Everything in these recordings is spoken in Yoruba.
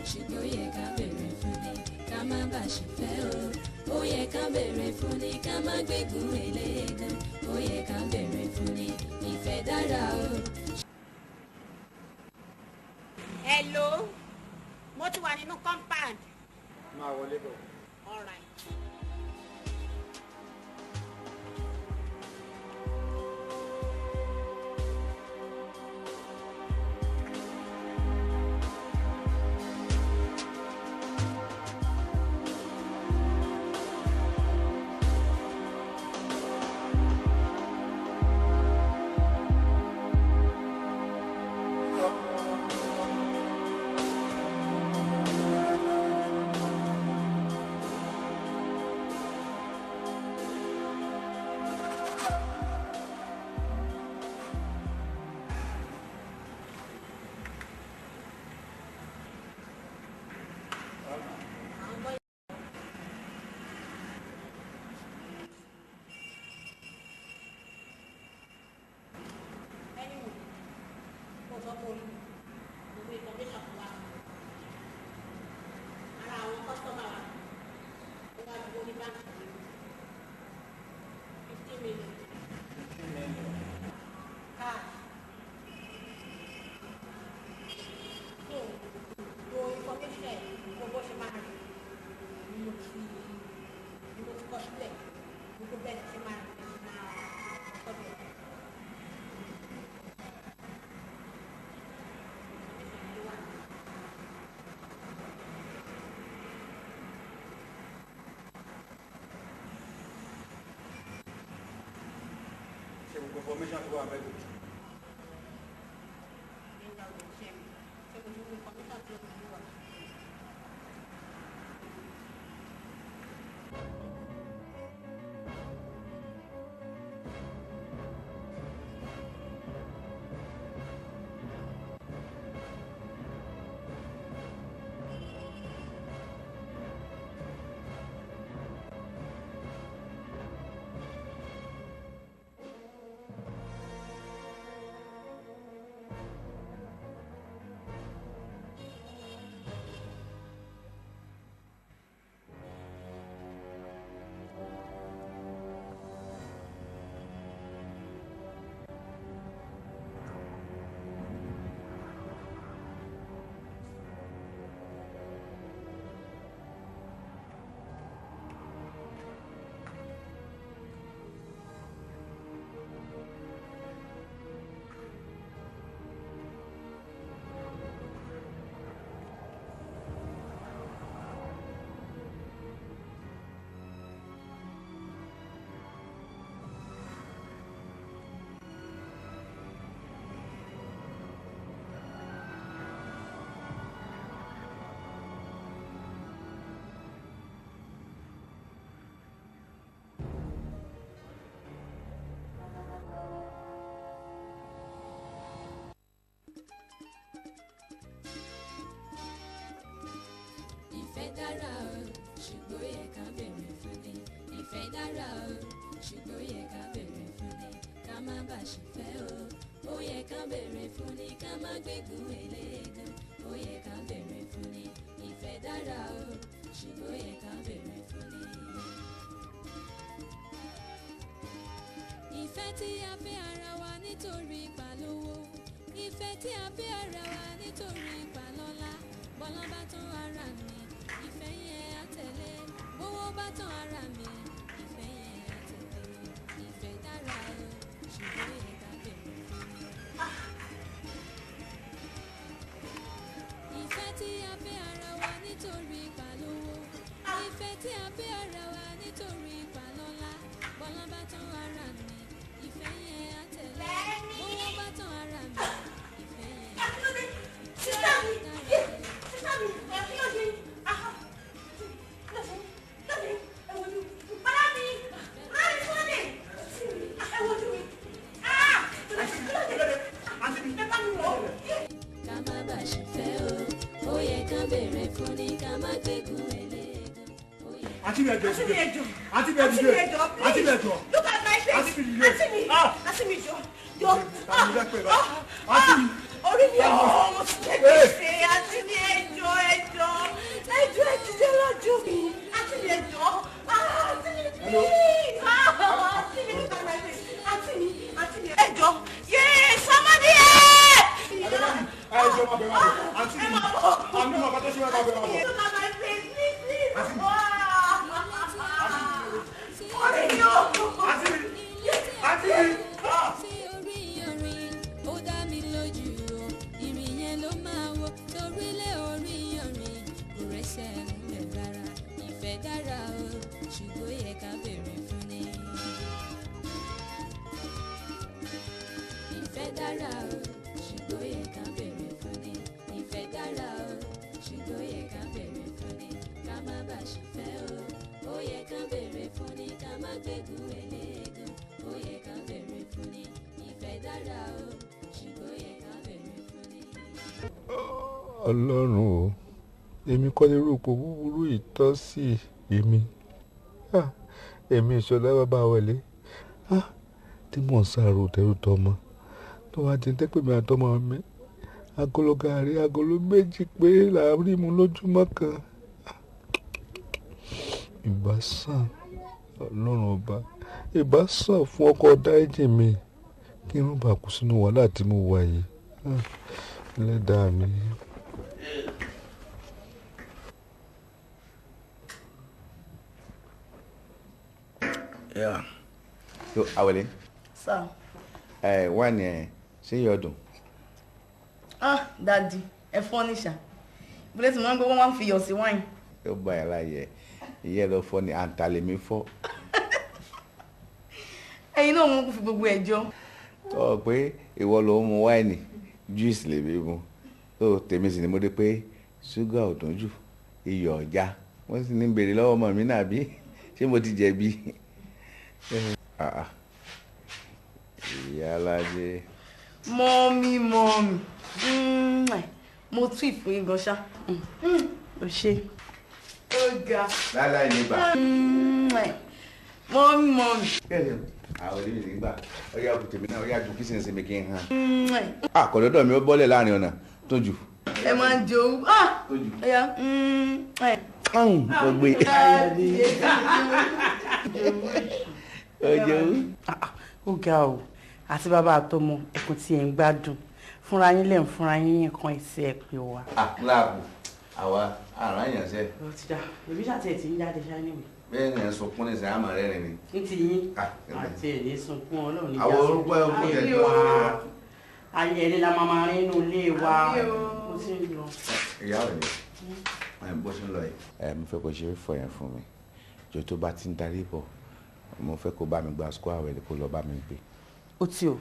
ṣùgbọ́n ó yẹ ká béèrè fún ni ká má bà ṣe fẹ́ o. Ó yẹ ká béèrè fún ni ká má gbégun eléegun. Ó yẹ ká béèrè fún ni ìfẹ́ dára o. Hello, mo ti wà nínú compound. Máa wọlé bọ̀. All right. Ṣe gbogbo information tó wà bẹ́ẹ̀ lò. Ìfẹ́ dára o, ṣùgbọ́n ó yẹ ká béèrè fún ni. Ìfẹ́ dára o, ṣùgbọ́n ó yẹ ká béèrè fún ni ká má bà ṣe fẹ́ o. Ó yẹ ká béèrè fún ni ká má gbégun eléegun. Ó yẹ ká béèrè fún ni. Ìfẹ́ dára o, ṣùgbọ́n ó yẹ ká béèrè fún ni. Ìfẹ́ tí a fẹ́ ara wa nítorí ìpàlówó. Ìfẹ́ tí a fẹ́ ara wa nítorí ìpàlọ́lá. Bọ́lá bá tán ara mi, ìfẹ́ yẹn á tẹ̀lé. Bówó bá tán ara mi, ìfẹ́ yẹn á tẹ̀lé. Ìfẹ́ dára o, ṣùgbọ́n ó yẹ ká béèrè fún ni. Ìfẹ́ tí a fẹ́ ara wa nítorí ìpàlówó. Ìfẹ́ tí a fẹ́ ara wa nítorí ìpàlọ́lá. Bọ́lá bá tán ara mi, ìfẹ́ yẹn á tẹ̀lé. Bówó bá tán ara mi, ìfẹ́ yẹn á tẹ̀lé. Sísá mi, sísá mi, ẹ kí ló ṣe? Kí ló ṣe? Kí ló ṣe? Ẹ wojú mi. Bàdá mi, bàdá mi fún mi. Ẹ wojú mi. Kí ló ṣe? Kí ló ṣe? Ẹ bá mi wọ̀. Ká má bà ṣe fẹ́ o, ó yẹ ká béèrè fún ni ká má gbégun eléegun. Ó yẹ Àǹtí mi ẹjọ́ Àǹtí mi ẹjọ́. Àǹtí mi ẹjọ́. Àǹtí mi ẹjọ́. Look at my face. Àǹtí mi dìde. Àǹtí mi. Ah. Àǹtí mi jọ. Jọ. Tàbí lẹ́pẹ̀ bá. Àǹtí mi. Orí mi ò mo ti jẹ gbèsè. Àǹtí mi ẹjọ́ ẹjọ́ Máa bọ̀, máa bọ̀. Look at my face, please, please. Ọ̀rẹ́ mi o. Àǹtí mi. Àǹtí mi. Ah. Tí orí orin ó dá mi lójú o, ìrìn yẹn ló máa wo torílé orí orin kò rẹ́sẹ̀ múlẹ̀ rárá. Ìfẹ́ dára o, ṣùgbọ́n ó yẹ ká béèrè fún ni. Ìfẹ́ dára o, ṣùgbọ́n ó yẹ ká béèrè fún ni. Ìfẹ́ dára o, ṣùgbọ́n ó yẹ ká béèrè fún ni. Ká má bàa ṣìfẹ́ o, ó yẹ ká béèrè fún ni. Ká má gbégún eléégún, ó yẹ ká béèrè fún ni. Ìfẹ́ dára o, ṣùgbọ́n ó yẹ ká béèrè fún ni. Ọlọ́run o, èmi kọ́ lérò pé búburú yìí tọ́ sí èmi. Ah, èmi Ìṣọ̀lá bàbá wẹ̀lé. Ah, tí mò ń sàrò tẹrù tọmọ tó wá di tẹ́pẹ́ mi àtọmọ mi, agolo gàrí agolo méjì péré là ń rí mu lójúmọ́ kan. Ah, ìbá sàn Ọlọ́run ọba, ìbá sàn fún ọkọ dáríjì mi kí n má bàa kú sínú wàhálà tí mo wà yìí. Ah, ẹlẹ́dàá mi. Yeah. So, Awele, Sir. ẹ wá ní ẹ ṣé yọ dùn? Ah, daddy, ẹ fọ́ níṣà. Ìbílẹ̀ tí mo máa ń gbọ́ wọ́n máa ń fi iyọ̀ sí wine. Ó bá ẹ láyẹ. Ìyẹ́ lọ fọ́ ni àǹtà lèmi fọ́. Ẹ̀yin náà mo fi gbogbo ẹ̀ jọ. Tọ́ ọ pé ìwọ ló ń mu wáìnì, juice lèmi mu. Tó tèmi sì ni mo dé pé ṣúgà ò dùn jù, iyọ̀ ọ̀já. Wọ́n sì ní béèrè lọ́wọ́ ọmọ mi náà bí ṣé mo ti jẹ̀bi. Ah, ah. Ìyá Aládé. Mọ́mí, mọ́mí. Mo tún ìfún yín gan ṣá. O ṣe. Ó ga. Láíláí nígbà. Mọ́mí, mọ́mí. Àwọn olè mi nígbà. Ó yá òkú tèmi náà, ó yá ju kí sinsin mi kí n hàn. Àkọ́dọ́dọ̀ mi ó bọ́lẹ̀ láàrin ọ̀nà tó jù. Ẹ máa ń jowú. Ah! Ó yá. Ó gbé. Ó jowú. Ó ga o, àti bàbá àtọmọ ẹkùn tí ẹ ń gbádùn fúnra yín lẹ̀ ń fúnra yín nǹkan ẹ̀sẹ̀ ẹ̀ pé wa. Àkúlàkù àwa àrùn àyànṣe. Ó ti dá, èmi ṣàtì ẹ̀ tí ń jáde ṣáá níwèé. Bẹ́ẹ̀ ni ẹ̀ ń sunkún ní sẹ́yìn àmọ́ rẹ́rìn ni. Ní ti yín, àti ẹ̀ ní sunkún Ọlọ́run ní Àwọn orúkọ ẹ̀ kò tẹ̀ tó. Ayé ẹni la máa máa rí inú ilé wa. Ó ti ń lọ. Ìyá rẹ̀ ni bó ṣe ń lọ yìí. Ẹ mo fẹ́ kó ṣe é fọ yẹn fún mi. Jọ tó bá ti ń darí bọ̀, mo fẹ́ kó bá mi gba square wẹ̀ kó lọ bá mi gbé. Ó ti o,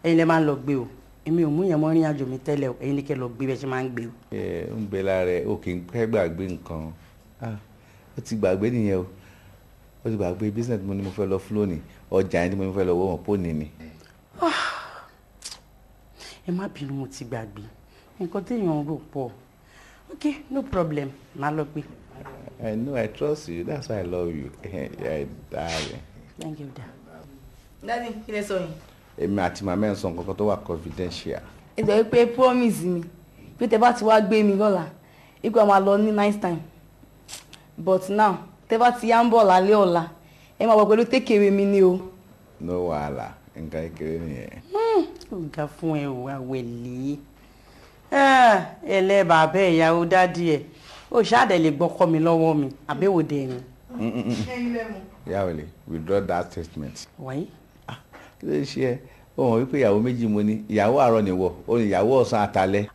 ẹ̀yin lẹ máa ń lọ gbé o. Èmi ò mú yẹn mọ́ rìn àjò mi tẹ́lẹ̀ o, ẹ̀yin ni kẹ́ lọ gbé bẹ́ẹ̀ ṣe máa ń gbé o. Ẹ ń bẹ lára ẹ, o kì í pẹ́ gbàgbé nǹkan. Ó ti gbàgbé nìyẹn o. Ó ti gbàgbé business mo ní mo fẹ́ lọ fún lónìí, ọjà yẹn tí mo ní mo fẹ́ lọ wọ́ wọn pò ní ni. Ẹ má bínú, mo ti gbàgbé. Nǹkan téèyàn ń rò pọ̀. Ok, no problem, màá lọ gbé. I know I trust you, that's why I love you. Yeah, darling. Thank you, dear. Daddy, kí lẹ sọ yìí? Èmi àti màmá ẹ̀ ń sọ nǹkan kan tó wà confidential. Ẹ jẹ́ pé promise mi pé tẹ bá ti wá gbé mi lọ́la, ikú a máa lọ ní nice time. But now, tẹ bá ti yá ń bọ̀ lálẹ́ ọ̀la, ẹ máa bọ̀ pẹ̀lú tékèrè mi ni o. No wàhálà, nǹkan kékeré nìyẹn. Ó ga fún ẹ o, Àwẹ̀lé. Ẹlẹ́bàá bẹ́ẹ̀ ìyàwó dádì ẹ̀. Ó ṣáàdẹ̀ lè gbọ́kọ́ mi lọ́wọ́ mi, àbẹ̀wò dẹ̀ ni. Ìyá Àwẹ̀lé, withdraw that statement. Why? Kí ló ń ṣe ẹ́? Ó mọ̀ wípé ìyàwó méjì mo ní, ìyàwó àárọ̀ nìwọ, ó ní ìyàwó ọ̀sán àtalẹ́.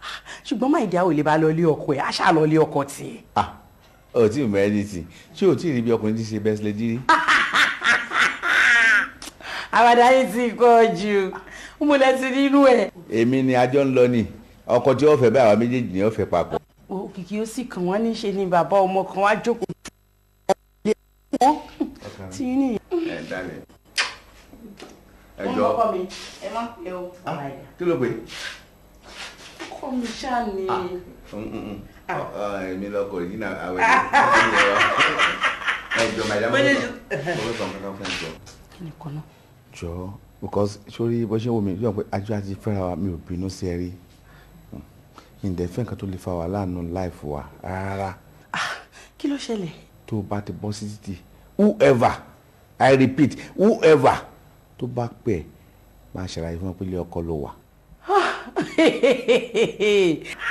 Ṣùgbọ́n máa ìdí àwọn ò lè bá lọ ilé ọkọ ẹ̀, á ṣáà lọ ilé ọkọ tiẹ̀. O tí ì mọ ẹni tì, ṣé o tí ì rí bí ọkùnrin ti ṣe best lady rí? Àwàdà yìí ti kọ́ jù, mo lẹ ti rírú ẹ̀. Èmi ni ajọ́ ń lọ ni, ọkọ tí ó fẹ́ báyìí àwa méjèèjì ni ó fẹ́ papọ̀. Òkìkí ó sì kàn wọ́n níṣe ni bàbá ọmọ kan wá jókòó. Tí yín nìyẹn. Ẹ dálẹ̀. Ẹ jọ. Ọkọ mi, ẹ má pẹ́ o. Kí ló pè? Ọkọ mi ṣáà ni. Èmi lọkọ yìí náà àwẹ̀ ẹ jọ màdàmú mo fẹ́ sọ nǹkan fún ẹ jọ. Kí ni kan náà? Jọ, because sórí bó ṣe ń wò mí, yóò pé ajọ́ àti fẹ́ra wa mi ò bínú sí ẹ rí. Ǹdẹ̀ fẹ́ nǹkan tó lè fa wàhálà nù láìfò wa rárá. Kí ló ṣẹlẹ̀? Tó o bá ti bọ́ sí títì, whoever, I repeat, whoever tó bá pè ẹ́ máa ṣàlàyé fún ẹ pé ilé ọkọ ló wà.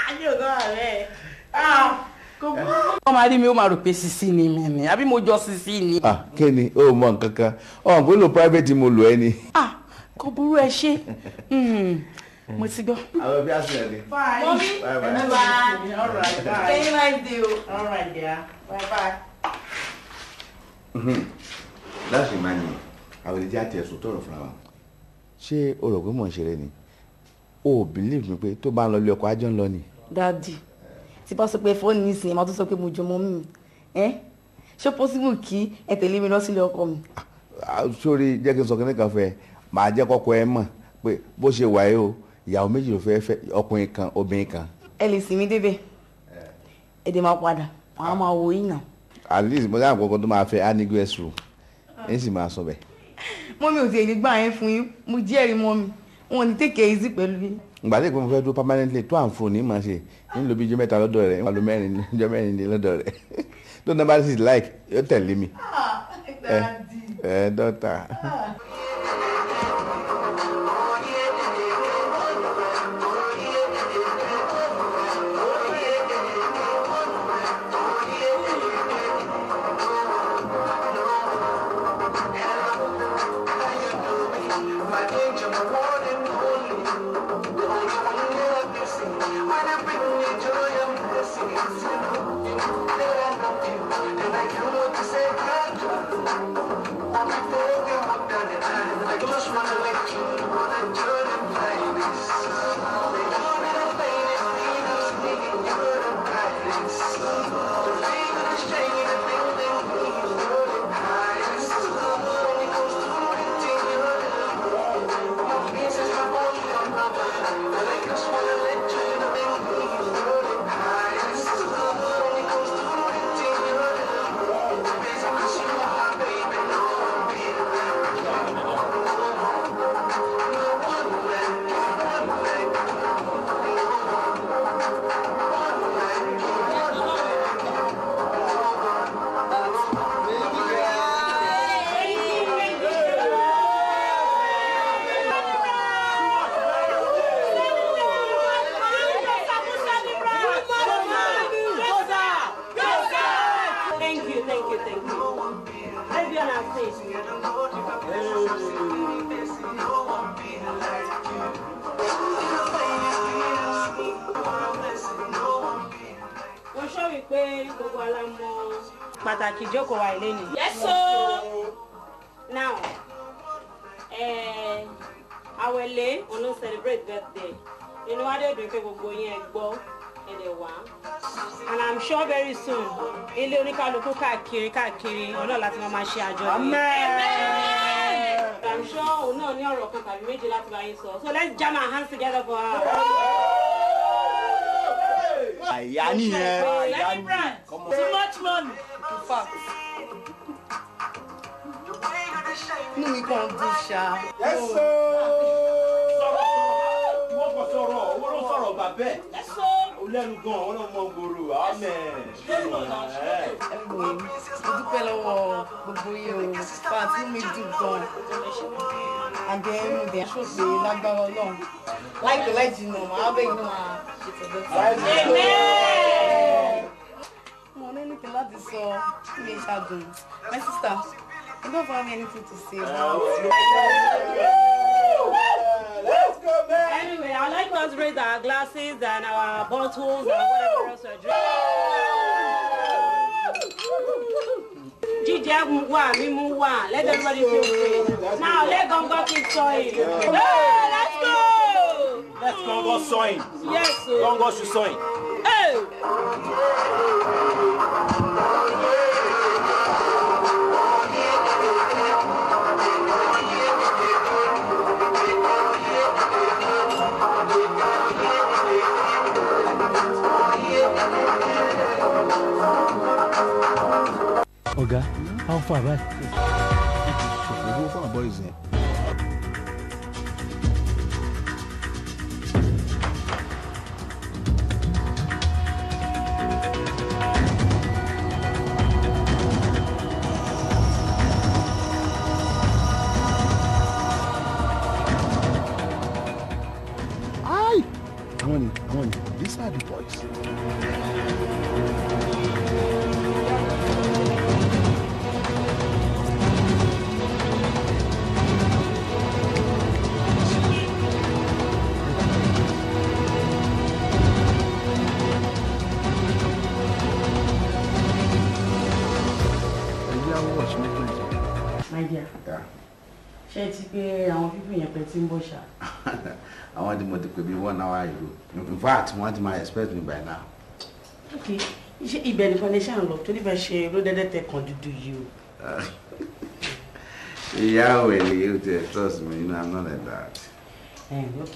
Ayé ọ̀gá rẹ̀ kó gan máa rí mi, ó máa rò pé sisi ni mi ni, àbí mo jọ sisi ni. Ah, kí ni o mọ nǹkan kan ọ̀hún pé lo private mo lò ẹ́ ni. Ah, kò burú, ẹ ṣe, mo ti gbọ́. Àwọn ẹbí àṣẹ ni. Bye. Mommy. Bye bye. Bye. All right, bye. Very nice day o. All right, dear. Bye bye. Láti máa ní àwọn ìdíje àti ẹ̀sùn tọrọ fúnra wa. Ṣé o rò pé mò ń ṣeré ni? O ò believe mi pé tó bá ń lọ ilé ọkọ ajọ́ ń lọ ni. Daddy, tí bá sọ pé fóònù nísìnyí, ẹ máa tún sọ pé mo jọ mọ́ mi. Ẹ́, ṣé possible kí ẹ tẹ̀lé mi lọ sílé ọkọ mi? Ah, sórí, jẹ́ kí n sọ kíní kan fẹ́, màá jẹ́ kọ́kọ́ ẹ mọ̀ pé bó ṣe wà yìí o, ìyàwó méjì ló fẹ́ fẹ́, ọkùnrin kan, obìnrin kan. Ẹ lè sìn mí débẹ̀. Ẹ dẹ̀ máa padà, màá máa wo yín náà. At least mo dáhùn kọ́kọ́ tó máa fẹ́ á ní guest room, ẹ̀ sì máa sọ bẹ́ẹ̀. Mummy ò tiẹ̀ ní gbà yẹn fún yín, mo jẹ́rìí mummy. Wọn ò ní take it easy pẹ̀lú yín. Ìgbà tí ìpín mo fẹ́ dúró permanently tó àǹfò ní màá ṣe ń lo bí ijó 3 lọ́dọ̀ rẹ̀, ń lo mẹ́rin, ijó 4 ní lọ́dọ̀ rẹ̀, tó náà bá sì like yóò tẹ̀lé mi. Ẹ ẹ dọ́tà. Thank you, thank you, thank you. Let's be on our feet. Mo sọ wípé gbogbo wa la mọ̀ pàtàkì ìjókòó wa ilé ni. Yes o. Now, Awele òun ló celebrate birthday. Inú wa dẹ̀ dùn pé gbogbo yín ẹ gbọ́, ẹ dẹ̀ wá. And I'm sure very soon, ilé oníkálukú káàkiri káàkiri, òun náà láti máa ṣe àjọyọ̀. Amen. I'm sure òun náà ní ọ̀rọ̀ kan tàbí méjì láti bá yín sọ. So let's jam our hands together for her. Àyà nìyẹn. Celebrant. Too much money. In fact, inú mi kàn dùn ṣá. Yes sir. Sọ̀rọ̀ ìwọ kò sọ̀rọ̀, owó ló sọ̀rọ̀ gbà bẹ́ẹ̀. Yes sir. Ó lẹ́nu gan, ó lọ́ mọ gbòòrò, amen. Anyway, mo dúpẹ́ lọ́wọ́ gbogbo yín o. Fact, inú mi dùn gan. And then mo dẹ̀ ṣó pé lágbára Ọlọ́run, láìpẹ́ láì jìnnà, màá bẹ̀ yín náà máa ṣètọ́jú. Amen. Mo ní anything láti sọ, mi lè ṣàdùn. My sister, you don't have anything to say. Let's go, man. Anyway, I'd like us to raise our glasses and our bottles and whatever else we're drinking. Jíjẹ wà, mímú wà. Let everybody feel free. Now let Gongo keep sawing. Hey, let's go! Let's Gongo sawing. Yes, sir. Gongo should sawing. Hey! Ọ̀gá, how far báyìí? Ṣòfò owó fún àwọn boys yẹn. Aye! Àwọn ni, àwọn ni, these are the boys. dear, ṣé ẹ ti pé àwọn pípín yẹn pẹ́ tí ń bọ̀ ṣá? Àwọn tí mo ti pè bí 1 hour ago. In fact, wọ́n ti máa expect me by now. Ok, ṣé ibẹ̀ nìkan lè ṣáà ń lọ torí bẹ́ẹ̀ ṣe ló dẹ́dẹ́ tẹ kàn dúdú yìí o? Ìyá òwèlè yóò tẹ, trust me, you know I'm not like that. Ẹ ok,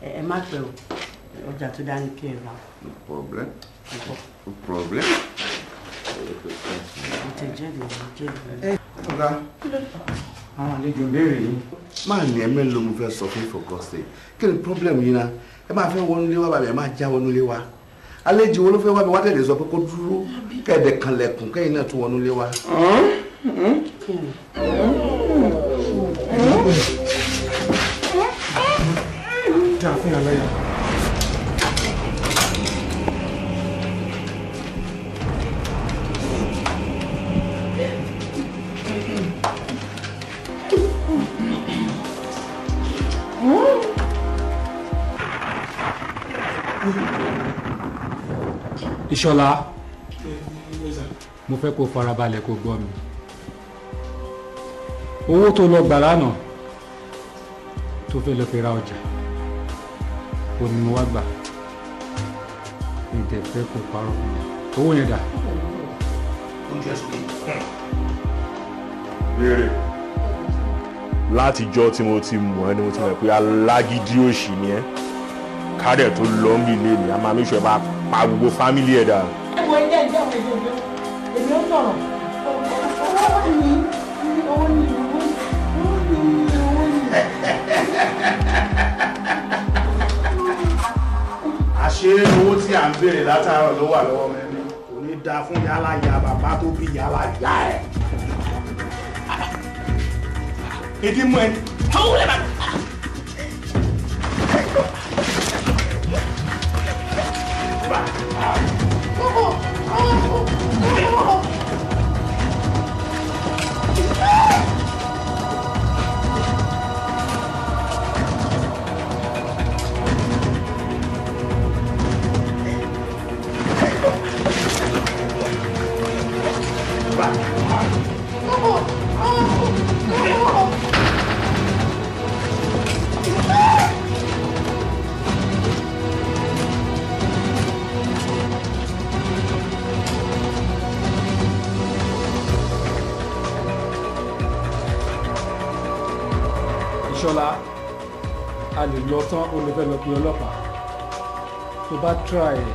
ẹ má pẹ́ o, ọjà tó dání kí ẹ rà. No problem. No problem. Ìtẹ̀jẹ́rìí ìjẹ́rìí. Ọ̀gá, àwọn àlejò ń béèrè yìí. Máa ní ẹ mélòó mo fẹ́ sọ fún, for God's sake? Kí ni problem yìí náà? Ẹ máa fẹ́ wọnú ilé wa bàbá, ẹ máa já wọnú ilé wa. Àlejò wo ló fẹ́ wá mi wá tẹ̀lé sọ pé kó dúró, kẹ̀dẹ̀ kanlẹ̀kùn kẹ́yìn náà tún wọnú ilé wa? Kí ni? Dáa fún yàrá yàrá. Ìṣọ̀lá, mo fẹ́ kó farabalẹ̀ kó gbọ́ mi. Owó tó lọ gbà lánàá tó fẹ́ lọ fi ra ọjà ó ní mo wá gbà. Mi dẹ̀ fẹ́ kó parọ́ fún mi. Owó yẹn dà? Ojú ẹ sókè. Béèrè. Látijọ́ tí mo ti mọ̀ ẹ́ ni mo ti mọ̀ pé alágídí òṣì ni ẹ́. Kádẹ̀ tó lọ ń bì lé ní a máa make sure bá pa gbogbo family ẹ̀ dànù. Ẹ wo ilé ẹjọ́ mi, èmi ó sọ̀rọ̀. Owó ni, owó ni, owó ni, owó ni. Àṣé owó tí à ń béèrè látàárọ̀ ló wà lọ́wọ́ mẹ́mí. Kò ní dáa fún yálà ya bàbá tó bí yálà ya ẹ̀. Ìdí mú ẹni. Tọ́wọ́ lẹ́ bá. Ìṣọ̀lá, a lè lọ tán, ó lè fẹ́ lọ pe ọlọ́pàá. Tó bá try ẹ̀,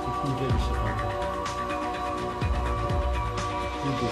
ikú ń fẹ́ fi ṣe pàdé. Níbo?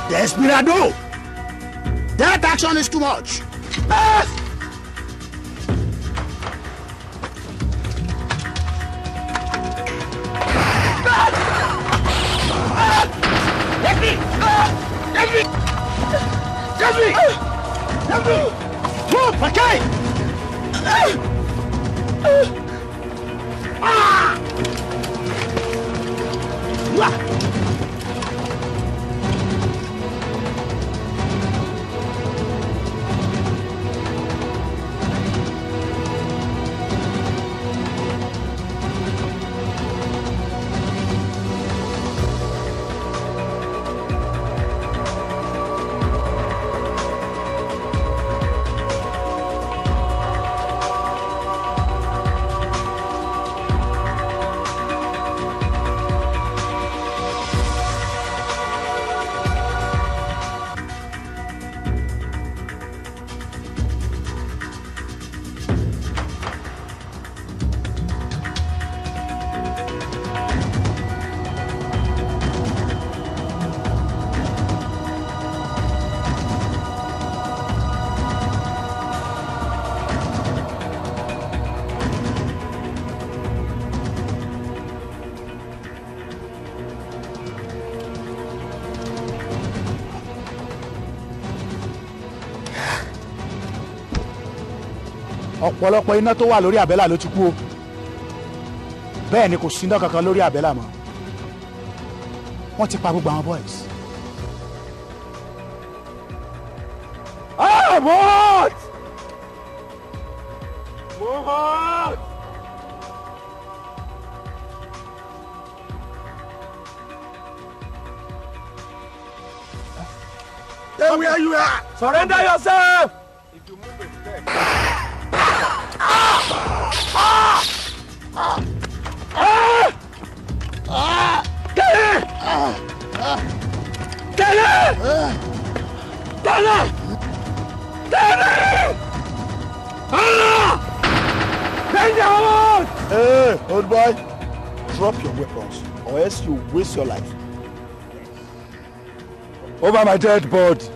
Desperado! That action is too much. Ah! Ah! Let me! Ah! Let me! Let me! Let me! Move, okay! Ah! Ah! Ah! Ọ̀pọ̀lọpọ̀ iná tó wà lórí àbẹ́là ló ti kú o, bẹ́ẹ̀ ni kò sí iná kankan lórí àbẹ́là mọ́. Wọ́n ti pa gbogbo àwọn boys. Ah, what? What? Hey, where you are? Surrender yourself! If you move a step. Ah! Ah! Ah! Ah! Tẹ̀lé! Tẹ̀lé! Tẹ̀lé! Tẹ̀lé! Ah! Danger! Hey, old boy, drop your weapons or else you waste your life. Over my dead body.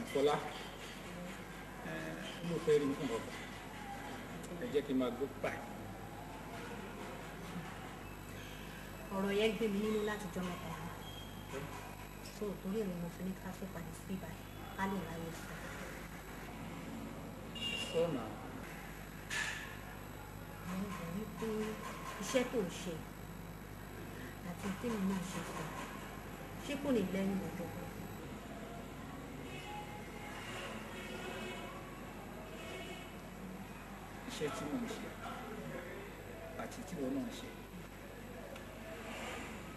Fọlá, mo fẹ́ rí fún ọkọ. Ẹ jẹ́ kí n máa gbó báyìí. Ọ̀rọ̀ yẹn gbé mi nínú láti jọ́ mẹ́ta yìí. So torí ẹ̀ ni mo fi ní ká fẹ́ padà sí bíbáyìí ká lè ráyè sọ. Sọ́nà. Mo ń bọ̀ wípé iṣẹ́ tó ń ṣe àti tèmi náà ṣe fún ṣé kò ní lẹ́yìn lọ́jọ́ kan. Iṣẹ́ tí mò ń ṣe àti tí ìwọ náà ń ṣe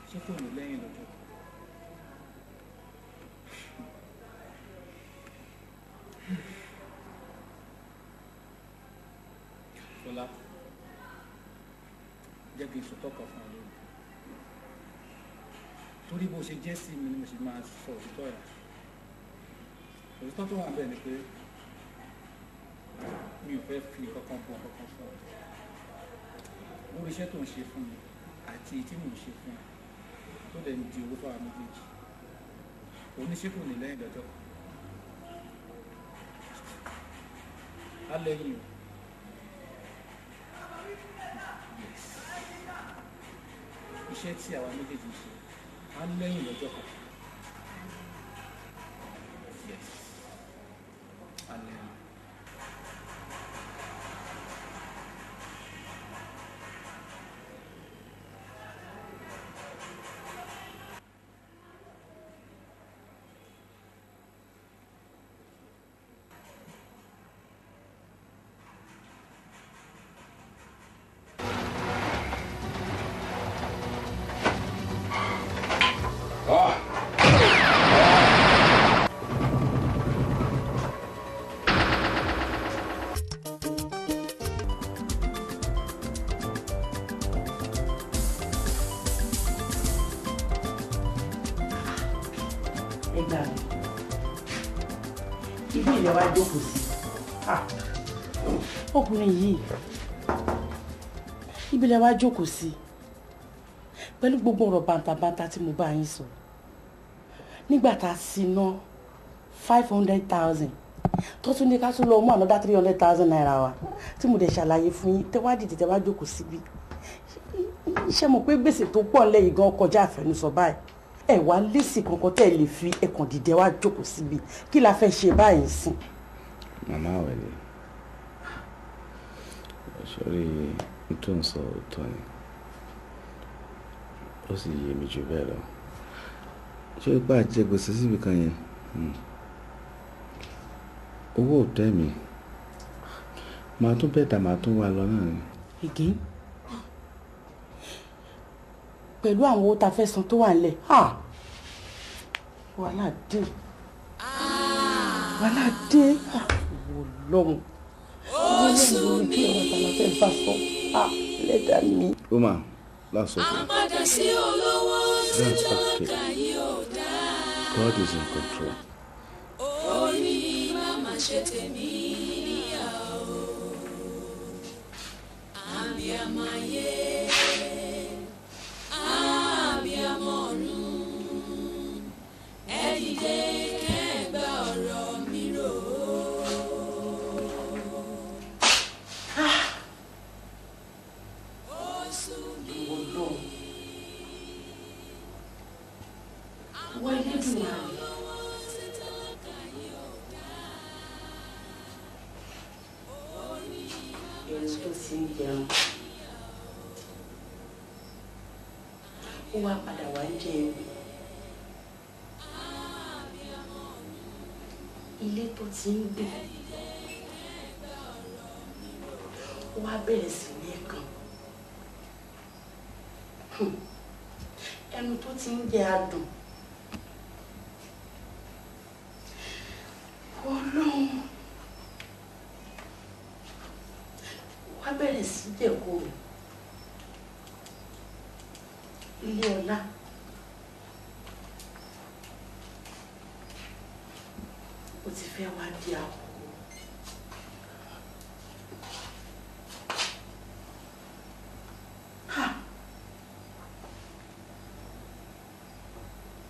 ṣé kò ní lẹ́yìn lọ́jọ́ kan. Fọlá, jẹ́ kí n sọ tọ́ka fún ọ lónìí. Torí bó ṣe jẹ́ sí mi ni mo ṣe máa sọ òtítọ́ yẹn. Òtítọ́ tó wà bẹ́ẹ̀ ni pé mi ò fẹ́ fi kankan bọ̀ kankan fún ọ. Lórí iṣẹ́ tó ń ṣe fún mi àti tí mò ń ṣe fún ẹ tó lè di owó fáwọn méjèèjì. Oníṣẹ́ kò ní lẹ́yìn lọ́jọ́ kan. Á lẹ́yìn o. Yes. Iṣẹ́ tí àwa méjèèjì ń ṣe á lẹ́yìn lọ́jọ́ kan. Yes. Á lẹ́yìn. Ẹ gbà mí, ibi ilẹ̀ wa jókòó sí. Ọkùnrin yìí, ibi ilẹ̀ wa jókòó sí pẹ̀lú gbogbo ọ̀rọ̀ bàǹtàbàǹtà tí mo bá yín sọ nígbà tá a sì ná 500,000 tó tún ní ká tún lọ mú another 300,000 naira wa tí mo dẹ̀ ṣàlàyé fún yín, tẹ́ wá dìde tẹ́ wá jókòó síbi. Ṣé mo pé gbèsè tó pọ̀ ńlẹ̀ yìí gan kọjá àfẹnusọ báyìí? Ẹ wá lésì kankan tẹ́ ẹ lè fi ẹkàn dìde wá jókòó síbi. Kí la fẹ́ ṣe báyìí sìn? Màmá Àwẹ̀lé, sórí tó ń sọ òótọ́ ni, ó sì yé mi jù bẹ́ẹ̀ lọ. Ṣé ipá jẹ gbèsè síbi kan yẹn? Owó ò tẹ́ mi, màá tún bẹ́ẹ̀ tà, màá tún wà lọ náà ni. Again? Pẹ̀lú àwọn owó tá a fẹ́ san tó wà nílẹ̀, wàhálà dé, wàhálà dé, wò lọ́hùn. Ó sú mi. Fẹ́ bá sọ, lẹ́dàá mi. Uma, that's okay. Àpàdà sí olówó sí That's okay. tálákà yìí ò dáa. God is in control. Orí má má ṣe tèmi níyà o. Àbíamọ ayé, àbíamọ ọ̀run, ẹ dìde kẹ́ ẹ gba ọ̀rọ̀ mi rò ó. Ó sú mi. Wọ́n ilé dùn wá. Ẹni tó ti ń jẹun, ó wá padà wá ń jẹ ewé. Ilé tó ti ń gbé, ó wá bẹ̀rẹ̀ sí ní kàn. Ẹnu tó ti ń jẹ adùn, Ọlọ́run, wá bẹ̀rẹ̀ sí jẹ̀kọ̀rọ̀. Ilé ọlá, ó ti fẹ́ wá di àkókò. Ha!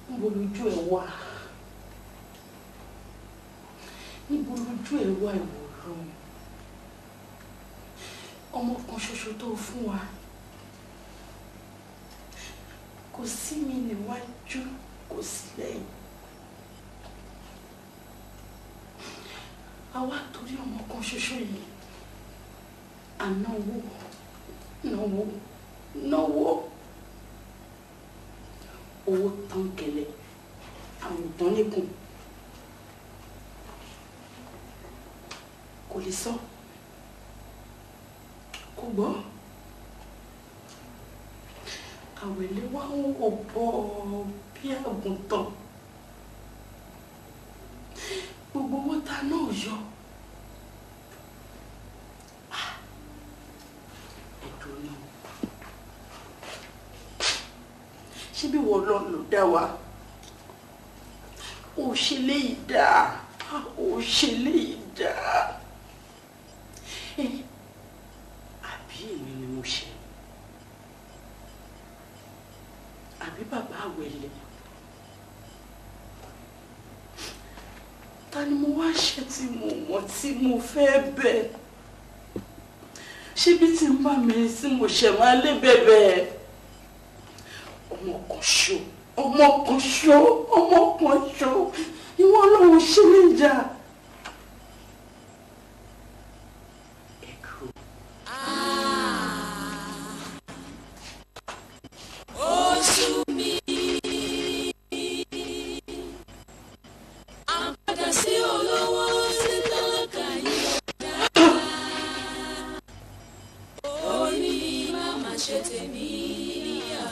Níbo lójú ẹ̀ wà? Ojú ẹ̀ wá ìwò lóhùn. Ọmọ kan ṣoṣo tó fún wa. Kò sí mi níwájú, kò sí lẹ́yìn. Àwa torí ọmọ kan ṣoṣo yìí. À náwó, náwó, náwó. Owó tán kẹlẹ̀, àwòtán níkùn. Kò lè sọ, kò gbọ́. Àwẹ̀lé wá ń wò bọ́ bí àgùntàn. Gbogbo owó ta náà yọ. Ẹ̀dùn náà. Ṣé bí wọ́n lọ lò dá wa? Ó ṣe léyìí dáa. Ó ṣe léyìí dáa. Àbí èmi ni mo ṣe? Àbí bàbá Àwẹ̀lé? Ta ni mo wá ṣe tí mo mọ̀ tí mo fẹ́ bẹ̀? Ṣé bí tí ń bá mi tí mo ṣẹ̀ máa lé bẹ̀bẹ̀? Ọmọ kan ṣo, ọmọ kan ṣo, ọmọ kan ṣo, ìwọ lòun ṣe lè jà.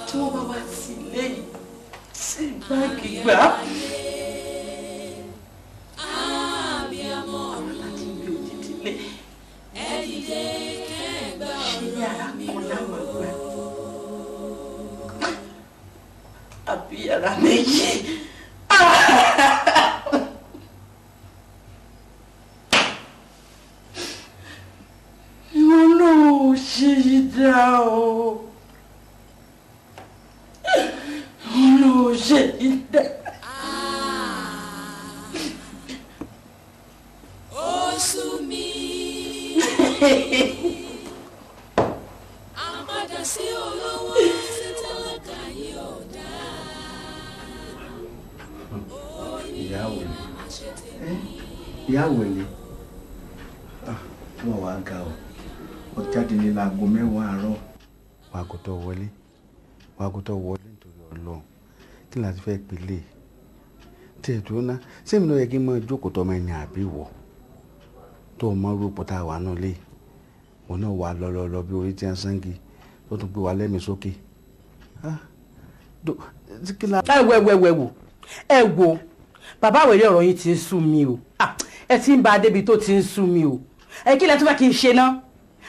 Tí wọ́n bá wá sí ilé yìí sí báńkì gbà. Àwọn láti gbé òjijì lé. Ṣé yàrá kan láwọn àgbà? Àbí yàrá méjì? Ìwọ náà ò ṣe yí dá o. Ṣe ìdá. Ó sú mi. Àpadà sí olówó sí tálákà yìí ò dáa. Ìyá Àwẹ̀lé, wọ́n wá ga o, ó jáde ní láago 10 àárọ̀. Wàá kó tó wọlé, wàá kó tó wọlé nítorí Ọlọ́run. Kí la ti fẹ́ pèlè tí ẹ̀ tó ná sẹ́mi ló yẹ kí n máa jókòó tọmọ ẹni àbí wọ̀ tó o máa rúpọ̀ tá a wà náà lé òun náà wà lọ́lọ́lọ́ bí orí tí a ń sangi tó tún gbé wa lẹ́mìí sókè. Ẹ wo ẹ wo ẹ wo bàbá Àwẹ̀lé, ọ̀rọ̀ yìí ti ń sú mi o. Ẹ ti ń ba débi tó ti ń sú mi o. Ẹ kí lẹ tún fẹ́ kí n ṣe ná?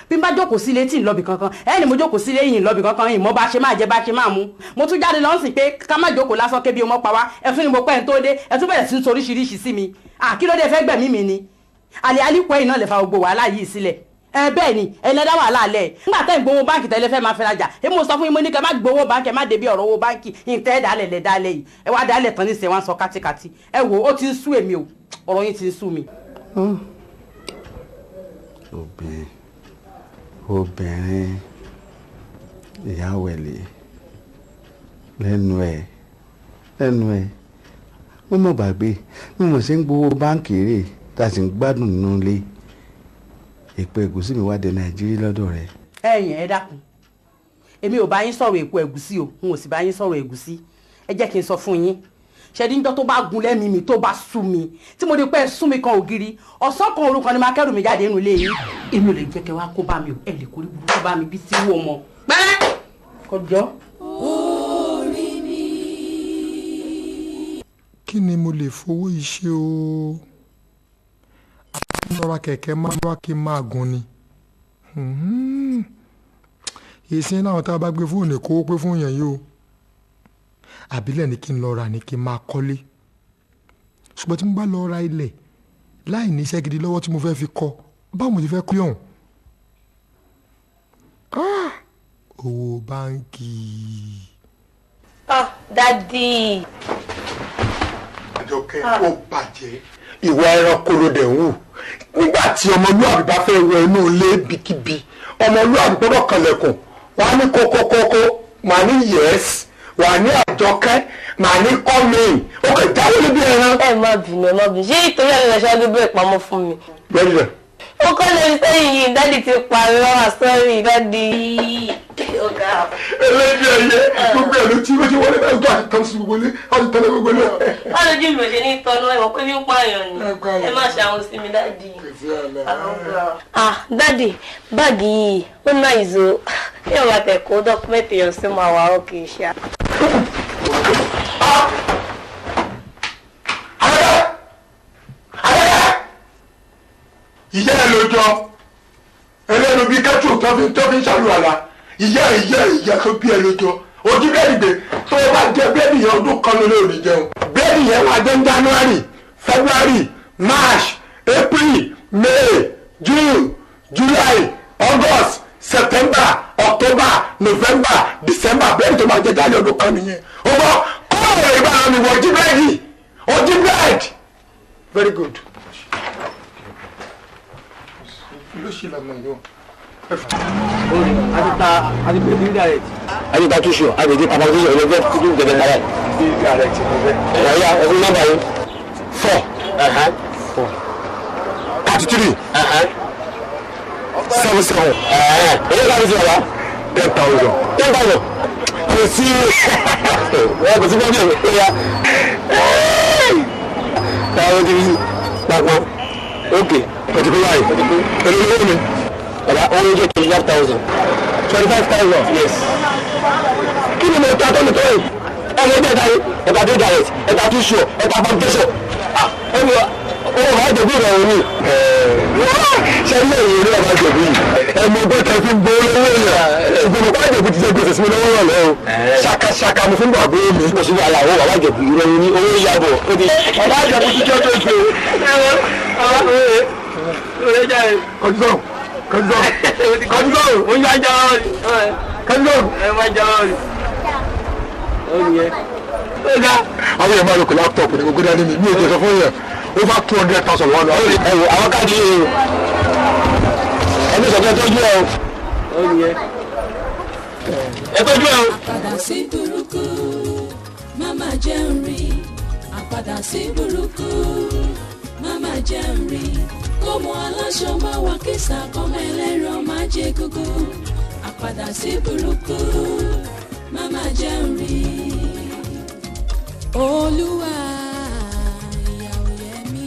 Bí n bá jókòó sílé tí ń lọ́bì kankan, ẹ ní mo jókòó sílé yìí ń lọ́bì kankan, yìí mo bá ṣe máa jẹ bá ṣe máa mú. Mo tún jáde lọ́sìn pé ká má jókòó lásán kébi ọmọ pa wá. Ẹ tún ní mo pẹ́ ń tó dé, ẹ tún bẹ̀rẹ̀ sí ń sọ oríṣiríṣi sí mi. Kí ló dé fẹ́ gbẹ̀mí mi ni? Àlè alípọ̀ yìí náà lè fa gbogbo wàhálà yìí sílẹ̀. Ẹ bẹ́ẹ̀ ni, ẹ lẹ́dá wàhálà lẹ̀. Nígbà tẹ́ ń gbowó báǹkì tẹ́lẹ̀ fẹ́ máa fẹ́ rajà, èmi mo sọ fún yín, mo ní kẹ́ má gbowó báǹkì, ẹ má débi ọ̀rọ̀ owó báǹkì, ìtẹ́ dálẹ̀ lẹ̀ dálẹ̀ yìí. Ẹ wá dálẹ̀ tán níṣẹ́ wá ń sọ kátíkátí. Ẹ wò ó ti ń sú èmi o, ọ̀rọ̀ yín ti ń sú mi. Obìnrin Ìyá Àwẹ̀lé, lẹ́nu ẹ̀ mo mọ̀ gbàgbé bí mo ṣe ń gbowó báǹkì rè tá a sì ń gbádùn nínú ilé. Èpo ẹ̀gúsí mi wá dé Nàìjíríà lọ́dọ̀ rẹ̀. Ẹ̀yin ẹ dákun, èmi ò bá yín sọ̀rọ̀ èpo ẹ̀gúsí o, n ò sì bá yín sọ̀rọ̀ ẹ̀gúsí. Ẹ jẹ́ kí n sọ fún yín, ṣẹ́ni níjọ́ tó bá gun lẹ́mìí mi tó bá sú mi tí mo rí pé ẹ sú mi kan ògiri, ọ̀sán kan òru kan ni máa kẹ́rù mi jáde nínú ilé yín. Èmi ò lè jẹ́ kẹ́ wá kó bá mi o, ẹ lè kórí burúkú bá mi bí tí wò mọ́ pẹ́rẹ́ kọjọ́. Orí mi. Kí ni mo lè fowó iṣẹ́ o? Lọ́ra kẹ̀kẹ́ máa wá kí n máa gun ni. Ìsìn náà tá a bá gbé fóònù kó pé fún yẹn yìí o. Àbílẹ̀ ni kí n lọ rà ní kí n máa kọ́lé. Ṣùgbọ́n tí mo bá lọ ra ilẹ̀ láì ní iṣẹ́ gidi lọ́wọ́ tí mo fẹ́ fi kọ́, báwo mo ti fẹ́ kọ́ ọ̀hún? Owó báńkì. Ah, Daddy. Àjọkẹ́, ó bàjẹ́. Ìwà ẹranko ló dẹ̀ ń wù. Nígbà tí ọmọlúwàbí bá fẹ́ wọ inú ilé bíkíbi, ọmọlúwàbí gbọ́dọ̀ kanlẹ̀kùn. Wà á ní kókókókó, mà ní yẹ́s, wà á ní àjọkẹ́, mà ní kọ́mìn. Ó kẹ̀ jáwé níbi ẹran. Ẹ má bínú, ẹ má bínú. Ṣé ìtorí ẹ̀ lè ṣáájú bẹ́ẹ̀ pamọ́ fún mi? Bẹ́ẹ̀ni rẹ̀. Ó kọ́ lè sẹ́yìn yìí, dádì ti parí wá, sọ́rí dádì. Eléyìí ẹyẹ gbogbo ẹ̀ ló ti wọ́n ti wọlé báyìí tó àti tán sí gbogbo ilé àti tán lé gbogbo ilé. Báwo lójú mi ò ṣe ní tọ́nu ẹ̀wọ̀n pé mi ń pààyàn ni? Ẹ má ṣàwọn sí mi dádì. Ah, dádì, báàgì yìí ó ná ìzò. Bí ọ̀rọ̀ àtẹ̀kọ́ dọ́kúmẹ́ntì yẹn sí máa wà ó kì í ṣá. Ìyá ẹ lójọ ẹlẹ́nu bíi kẹ́tù tó fi ń ṣàlùwàlà. Ìyá ìyá ìyá tó bí ẹ lójọ ojú bẹ́ẹ̀ni gbé tó o bá jẹ bẹ́ẹ̀ni yẹn ọdún kan lórí òní jẹun. Bẹ́ẹ̀ni yẹn wà jẹ́ January, February, March, April, May, June, July, August, September, October, November, December. Bẹ́ẹ̀ni tó máa jẹ jáde ọdún kan nìyẹn. O bọ́ kọ́ ọ̀rọ̀ ìbára mi wọ ojú bẹ́ẹ̀ni ojú bẹ́ẹ̀dì. Very good. Ló ṣe lànà yọ. Àti ta túṣu àti ti pàpà túṣu ọ̀rọ̀ fẹ́ kúkú gẹ̀gẹ̀ tara ẹ̀. Ẹ̀yà ẹ̀fún nọ́mbà yìí. 4 33 7 7. Ẹ̀yẹ́ ká fi ṣe ọ̀la. 10,000. 10,000. Kò sí ẹ̀ kò sí fún ọdún ẹ̀yà. Táwọn ti fi papọ̀. Ok. Kò ti pé báyìí. Èló ló mi. Bàbá owó jẹ́ 25,000. 25,000. Yes. Kí ni mo ta tó mi tó yìí? Ẹ̀rọ ẹgbẹ́ ìdarí, ẹ̀ka tó direct, ẹ̀ka tó sure, ẹ̀ka foundation. Ẹ̀rọ owó bàbá ìjẹ̀bú rẹ̀ òní. Ṣé ilé ìwé ní bàbá ìjẹ̀bú yìí? Ẹ mọ bó tẹ fi ń gbó lówó yẹn. Ìgbìmọ̀ bàbá ìjẹ̀bú ti jẹ gbèsè sí mi lọ́wọ́ rẹ̀ o. Ṣakaṣaka mo fi ń bọ̀ àbúrò mi. Mo sì wà láwọ̀ bàbá ìjẹ̀bú ìrọ̀rùn ní owó yàbọ̀. Bàbá ìjẹ̀bú ti jẹ́ tó ṣe. Kọjú sọ̀rọ̀. Kọjú sọ̀rọ̀. Kọjú sọ̀rọ̀. Ó yá jẹ́ ọ́ rí. Kọjú sọ̀rọ̀. Ẹ má jẹ́ ọ́ rí. Ó nìyẹn. Ó ga. Àwọn èèyàn máa lò kó láptọ̀pù ní gbogbo dání mi. Mi ò jẹ́ sọ fún yẹn. Over 200,000 wọ́n lọ. Ẹ wo àwọn káàdì yìí o. Ẹni sọ̀tún ẹ tọ́jú ẹ o. Ó nìyẹn. Ẹ tọ́jú ẹ o. Àpàdà sí burúkú, má jẹun rí. Àpàdà sí burúkú, má jẹun rí. Kọ́mọ aláṣọ máa wà kísà, kọ́mọ ẹlẹ́ran máa jẹ gógó. Àpàdà sí burúkú, má jẹun rí. Olúwa ìyà ò yẹ mí.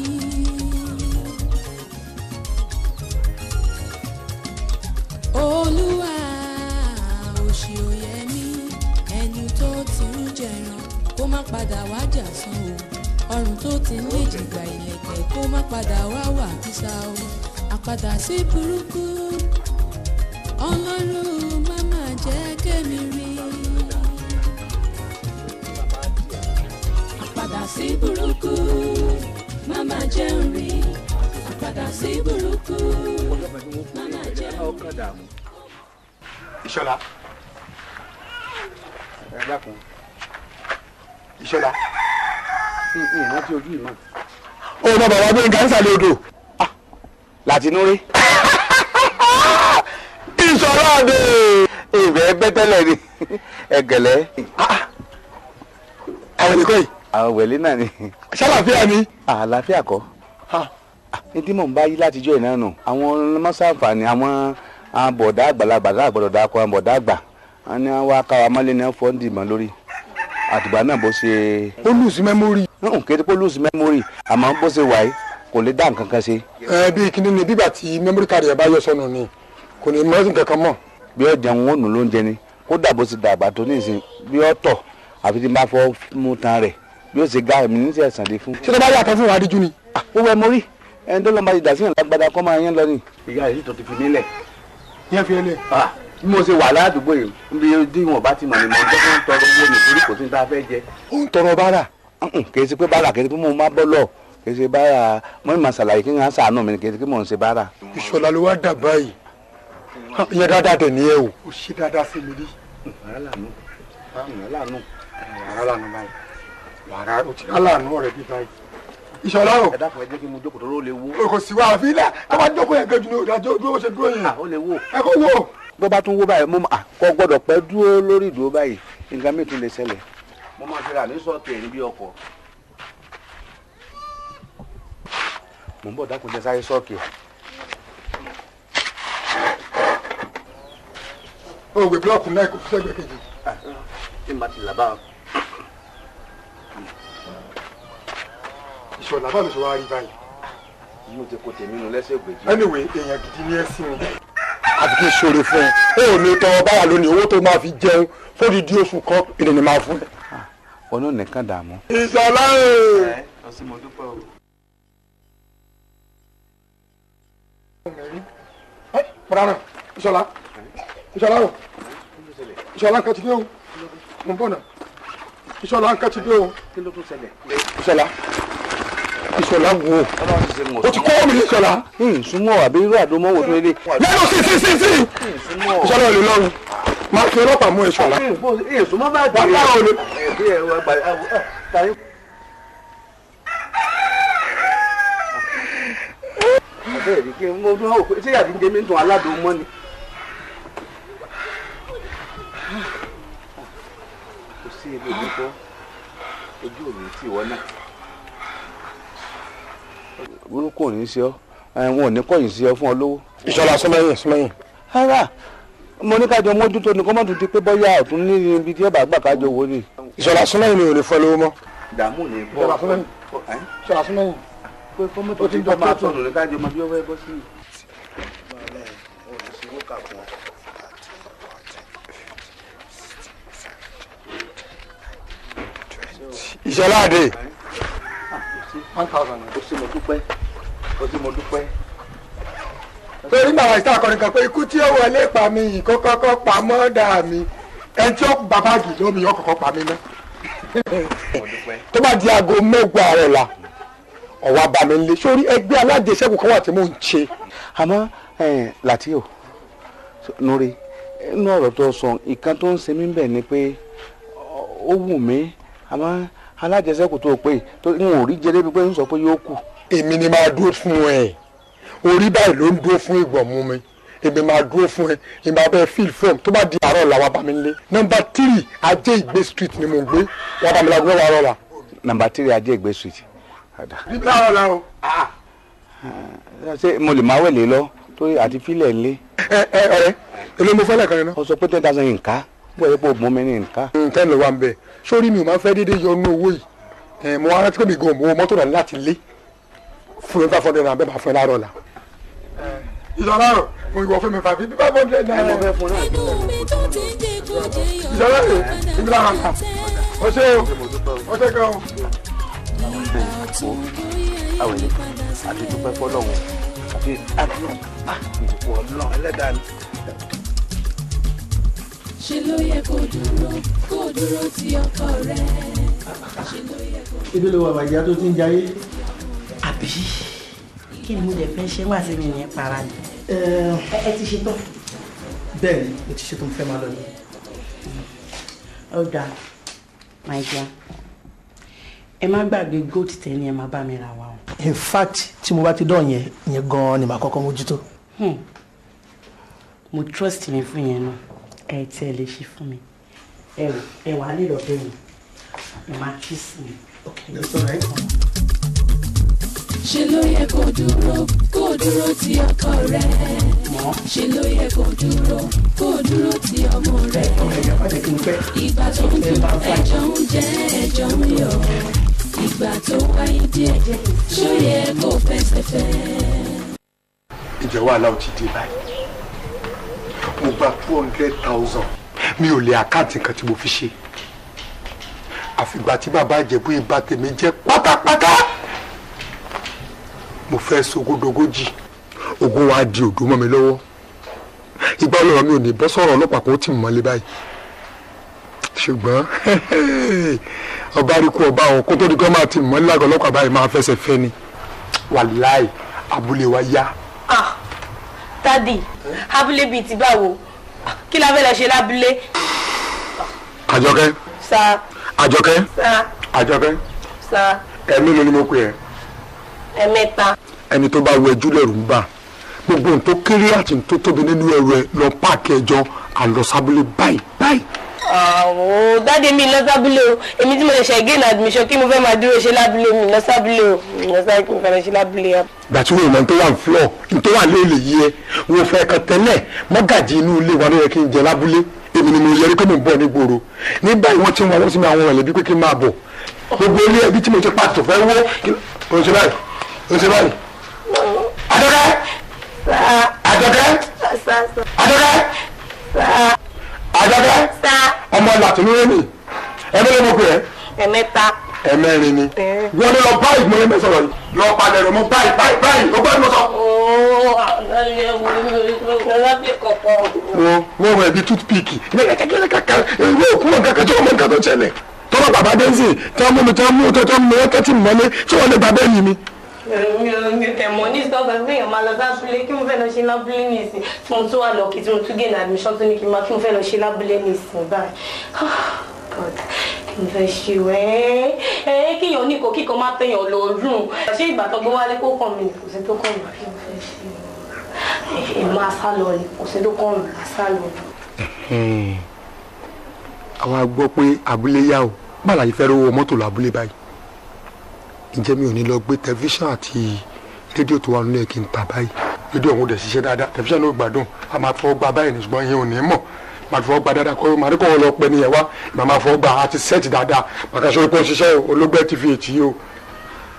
Olúwa òṣì ò yẹ mí. Ẹni tó ti ń jẹran kó má padà wá jà sán o. Ọrùn tó ti ń lè jìgbà ìlẹ̀kẹ̀ kó má padà wá wà kísà o. Àpàdà sí burúkú, Ọlọ́run má má jẹ́ kémi rí. Àpàdà sí burúkú, má má jẹun rí. Àpàdà sí burúkú, má má jẹun rí. Ìṣọ̀lá. Ẹ dákun. Ìṣọ̀lá. Ìrántí ojú ìmọ̀. Ó mọ bàbá Gbénga ń sàlẹ̀ odò. Láti inú rí. Ìṣọ̀lá àdè. Ìbẹ̀ bẹ́tẹ́lẹ̀ ni ẹ̀gẹ̀lẹ́. Àwọn ìkọ́ yìí. Àwọn wẹ̀lé náà ni. Ṣàlàfíà ni. Àlàáfíà kọ́. Ní tí mò ń bá yí látijọ́ ìná nù, àwọn mọ́sáǹfààní àwọn bọ̀dá àgbàlagbà láàgbọ̀dọ̀ dákọ̀ àwọn bọ̀dá àgbà. Wọ́n ní wọ́n wá káwa mọ́lé ní fọ́ndì mọ́ lórí. Àtìgbà náà bó ṣe. Ó lùsí mẹ́mórì. Kété kó lùsí mẹ́mórì àmọ́ bó ṣe wà yìí kò lè dá nǹkan kan ṣe. Ẹ bí kíní ni bígbà tí mẹ́mórì káàdì ẹ̀ bá yọ sọnù ni kò ní mọ́ nǹkan kan mọ́. Bí ó jẹun ó nù lóúnjẹ ni kódà bó ṣe dàgbà tó ní ìsìn bí ó tọ̀ àfi tí n bá fọ́ mú tan rẹ̀ bí ó ṣe ga èmi ní sẹ̀ sàn dé fún. Ṣé tó bá yàtọ̀ fún wa díjú ni. Ó wẹ mórí ẹni tó lọ́n bá ti dà síyàn lágbádá kọ́ máa yẹn lọ ni. Ìyá yìí tó ti fi mí lẹ̀. Yẹn fi ẹ lẹ̀. Bí mo ṣe wà ládùúgbò yìí níbi tí wọn bá ti mọ̀ ni mo ń tọ́ ń tọrọ owó mi torí kò sí ní tá a fẹ́ jẹ. Ó ń tọrọ bárà. Kì í ṣe pé bárà kì í ṣe pé mo máa bọ́ lọ kì í ṣe bárà mo ní màá ṣàlàyé kí n á ṣàánú mi kì í ṣe pé mò ń ṣe bárà. Ìṣọ̀lá ló wá dà báyìí. Ìyẹn dáadáa dẹ̀ ní ẹ o. Ó ṣe dáadáa sí mi rí. Wàhálà nù. Wàhálà nù. Wàhálà nù báyìí. Wàhálà ó ti rálànú ọ̀rẹ́ bí báyìí. Ìṣọ̀lá o. Ẹ dákun, ẹ jẹ́ kí n mú jókòó tó ló lè wó. Kò sí wàhálà fílẹ̀ tó bá jókòó yẹn gẹ́jú ní òdájọ́ dúró bó ṣe dúró yẹn. Ó lè wó. Ẹ kó wó. Bó bá tún wó báyìí, mo kò gbọ́dọ̀ pẹ́ dúró lórí ìdúró báyìí, nǹkan mi tún lè ṣẹlẹ̀. Mo máa fi ra mi sọ́ọ̀kì ẹ̀ níbi ọkọ̀. Mo ń bọ̀, dákun jẹ́ sáré sọ́ọ̀kì ẹ̀. O gbé búlọ́ọ̀kù náà kò fi sẹ́gbẹ̀ẹ́ kejì. Tí n bá ti là bá. Ìṣọ̀lá, bá mi ṣe wá rí báyìí? Yóò ti kó tèmi nù lẹ́sẹ̀ ògbèjì. Anyway, èèyàn gidi ni ẹ sí mi. Àti kí n ṣoore fún ẹ, ó ò ní tọrọ bára lónìí, owó tó máa fi jẹun fódìdí oṣù kan ìdè ni máa fún ẹ. Ọ̀nà nìkan dààmú. Ìṣọ̀lá o. Ẹ ọ sí, mo dúpẹ́ o. Bọ̀dá náà, Ìṣọ̀lá, Ìṣọ̀lá o, Ìṣọ̀lá, nǹkan ti dé o, mo ń bọ̀ náà. Ìṣọ̀lá, nǹkan ti dé o. Kí ló tún ṣẹlẹ̀? Ìṣọ̀lá, Ìṣọ̀lá, wo o ti kọ́ mi ní Ìṣọ̀lá. Súnmọ́ àbí irú àdómọ́wò tó lé. Lẹ́nu sí sí sí sí. Ìṣọ̀lá, ò lè lọ́rùn máa fi ọlọ́pàá mú Ìṣọ̀lá. Súnmọ́ bá Wàhálà ò lè. Bẹ́ẹ̀ ni, kí n mọ ọdún àwọn ṣé yàtí ń jẹ mí ń tún aládùn mọ́ ni. Kò sí ebi òní kọ́ ojú òní tí ìwọ náà. Burúkú ò ní í ṣe ọ́, wọn ò ní kọ̀yìn sí ọ fún ọ lówó. Ìṣọ̀lá, súnmọ́yìn, súnmọ́yìn. Rárá, mo ní kájọ mójútó ni, kó má tún di pé bọ́yá ọ̀tún ní ibi tí ọba àgbà kájọ wo ni. Ìṣọ̀lá, súnmọ́yìn, mi ò lè fọ́ lówó mọ́. Ìdààmú ní bọ́. Ìṣọ̀lá, súnmọ́yìn. Ìṣọ̀lá, súnmọ́yìn. Pé kọ́mọ́tò tí wọ́n máa sọ̀rọ̀ ní kájọ máa bí wọ́n fẹ́ bọ́ sí. Ìṣọ̀lá àdè. 1,000. Ó sì mo dúpẹ́, ó sì mo dúpẹ́. Torí màá ìta akọrin kan pé ikú tí ó wọlé pa mi yìí kó kọ́kọ́ pa mọ́dà mi, ẹni tí ó bá báàgì lómi yóò kọ́kọ́ pa mí ná. Tó bá di aago 10 àárọ̀ la, ọ̀wá bá mi lé sórí ẹgbẹ́ alájẹsẹ́kù kan wà tí mò ń ṣe. Àmọ́ láti o nure inú ọ̀rọ̀ tó sọ, ìkan tó ń ṣe mí bẹ̀ ni pé ó wù mí, àmọ́ alájẹsẹ́kù tó pé tó ń ò rí jẹ débi pé ń sọ pé yóò kù. Èmi ni máa dúró fún ẹ, orí báyìí ló ń dúró fún ìgbọ̀nmú mi, èmi máa dúró fún ẹ, èmi máa bẹ fill form. Tó bá di àárọ̀ la, wàá bá mi lé. Nọ́mbà 3 Ajé Ìgbé Street ni mò ń gbé, wàá bá mi láago 10 àárọ̀ la. Nọ́mbà 3 Ajé Ìgbé Street. Níbi láàárọ̀ la o. Ṣé mo lè máa wẹ̀lé lọ torí àti fílẹ̀ ńlé. Ẹ ẹ ọ̀rẹ́, èló mo fẹ́ lẹ́ẹ̀kan yẹn náà. Ó sọ pé 10,000 nǹka bó ẹ pé ògùn mi ní nǹka. Ten ló wà ń bẹ sórí mi ò máa ń fẹ́ déédéé yọ inú owó yìí, mo wá rántí pé mi gan mo mọ́tò náà láti lé fún mi 500 naira, bẹ́ẹ̀ máa fún ẹ láàárọ̀ la. Ìṣọ̀lá o, mo ìwọ fún mi 500 naira. Ìṣọ̀lá o, ibi lára ta o ṣe o, o ṣe gan o. Àwọn ènìyàn àti dúpẹ́ fọlọ́run àti àti ìwọ Ọlọ́run ẹlẹ́dàá ni. Ṣe ló yẹ kó dúró, kó dúró ti ọkọ rẹ? Ṣe ló yẹ kó. Ibi ló wà bàjẹ́ tó ti ń jayé. Àbí kí ni mo lè fẹ́ ṣe wá sí mi ní para ni? Ẹ ti ṣe tán? Bẹ́ẹ̀ ni, mo ti ṣe tó, ń fẹ́ máa lọ ni. Ó dáa, my dear, ẹ má gbàgbé goat tẹ ni ẹ má bá mi ra wa o. In fact, tí mo bá ti dán yẹn, ìyẹn gan-an ni màá kọ́kọ́ mójútó. Mo trust yín fún yẹn náà, ẹ tí ẹ lè ṣe fún mi, ẹ rò ẹ wà á lè lọ bẹ́ẹ̀ ni ẹ máa kiss mi. Okay, that's all right. Ṣe ló yẹ kó dúró, kó dúró ti ọkọ rẹ? Ṣe ló yẹ kó dúró, kó dúró ti ọmọ rẹ? Ìgbà tó ń dùn, ẹjọ́ ń jẹ, ẹjọ́ ń yọ̀, ìgbà tó wáyé díẹ̀, ṣó yẹ kó fẹsẹ̀ fẹ́. Ǹjẹ́ wàhálà ò ti dé báyìí? Mo gba 200,000, mi ò lè àkáǹtì nǹkan tí mo fi ṣe, àfìgbà tí bàbá Ìjẹ̀bú yìí bà tèmi jẹ́ pátápátá. Mo fẹ́ sogódogójì, ogun wa di òdò mọ́ mi lọ́wọ́. Ìgbà ọlọ́rọ̀ mi ò ní bọ́ sọ̀rọ̀ ọlọ́pàá kó tì mọ́lé báyìí, ṣùgbọ́n ọba rí kú ọba àwọn kó tó di kó máa tì mọ́lé lágọ̀ọ́ ọlọ́pàá báyìí máa fẹsẹ̀ fẹ́ ni. Wàláì, abúlé wa yá. Ah, dádì, abúlé bíi ti báwo? Kí la fẹ́ lọ ṣe lábúlé? Àjọkẹ́. Sá. Àjọkẹ́. Sá. Àjọkẹ́. Sá. Ẹ̀mí mi ni mo pè ẹ́. Ẹ̀mẹ́ta. Ẹni tó bá wẹjú lẹ́rù ń bà. Gbogbo ohun tó kéré àti ohun tó tóbi nínú ẹrù ẹ lọ páàkì ẹjọ́ àlọ́sábúlé báyìí báyìí. Àwọ̀ dáadé mi lọ sábúlé o. Èmi tí mo lè ṣe gain admission kí mo fẹ́ máa dúró ṣe lábúlé mi lọ sábúlé o. Mi lọ sábúlé kí mo fẹ́ lọ ṣe lábúlé o. Ìgbà tí wọ́n mọ̀ tó wà ní flọ̀ tó wà lé olè yìí ẹ wọ́n fẹ́ kan tẹ́lẹ̀ mọ́gàjì inú ilé wa ló yẹ kí n jẹ lábúlé. Èmi ni mo yẹrí pé mo ń bọ̀ ní gbòòrò. Ní báyìí wọ́n ti ń wá wọ́n sí mi àwọn mọ̀lẹ́bí pé kí n máa bọ̀. Gbogbo ilé ẹbí tí mo ti pàtó fẹ́ wó o ṣe báyìí o ṣe báyìí. Àjọkẹ́ Àjọkẹ́ Àjọkẹ́ Àjọkẹ́ ọmọ làtúnú mi ẹ̀mí ló mọ̀ pé ẹ. Ẹ̀mẹ́ta. Ẹ̀mẹ́rin ni. Wọ́n ní lọ báyìí mo ní mẹ́sọ̀rọ̀ yìí lọ palẹ̀ rẹ̀ mọ́ báyìí báyìí báyìí ó gbọ́dọ̀ mọ́ sọ. Wọ́n wọ̀ ẹ̀bí toothpick ìwé òkú wọn kankan tí wọ́n mọ nǹkan tó ṣẹlẹ̀ tọ́lá bàbá dẹ́sìn tí wọ́n mú mi tí wọ́n mú tó mú wọn tẹ́tí mọ́lé tí wọ́n lè bàbá ẹ̀yìn mi. Mi ò tẹ̀ mọ́ ní sọ́ọ̀sì pé èèyàn máa lọ sábúlé kí mo fẹ́ lọ ṣe lábúlé nìsín tí mo tún wà lọ́ọ̀kì tí mo tún gain admission tó ní kí n máa kí mo fẹ́ lọ ṣe lábúlé nìsín báyìí. God, kí mo fẹ́ ṣe wẹ́ ẹ́ kíyàn ní kò kíkan má tẹ̀yàn lọ́rùn. Ṣé ìgbà tó gbé wálé kó kàn mí ni kò sí tó kàn mí kí mo fẹ́ ṣe ẹ máa sá lọ ni kò sí tó kàn mí máa sá lọ. Àwa gbọ́ pé abúlé yá o bàlá yìí fẹ́ rówó mọ́tò lọ abúlé báyìí. Ǹjẹ́ mi ò ní lọ gbé tẹlifíṣàn àti rédíò tó wà nílẹ̀ kí n tà báyìí. Rédíò ọ̀hún dẹ̀ ṣiṣẹ́ dáadáa tẹlifíṣàn náà gbádùn a máa fọwọ́ gba báyìí ṣùgbọ́n ìyẹn ò ní mọ̀ máa fọwọ́ gba dáadáa kọ́ máa ní kọ́ lọ pẹ́ nìyẹn wá màá máa fọwọ́ gba àti sẹ́ẹ̀tì dáadáa màkà sọ pé ó ṣiṣẹ́ olóògbé tv ètí o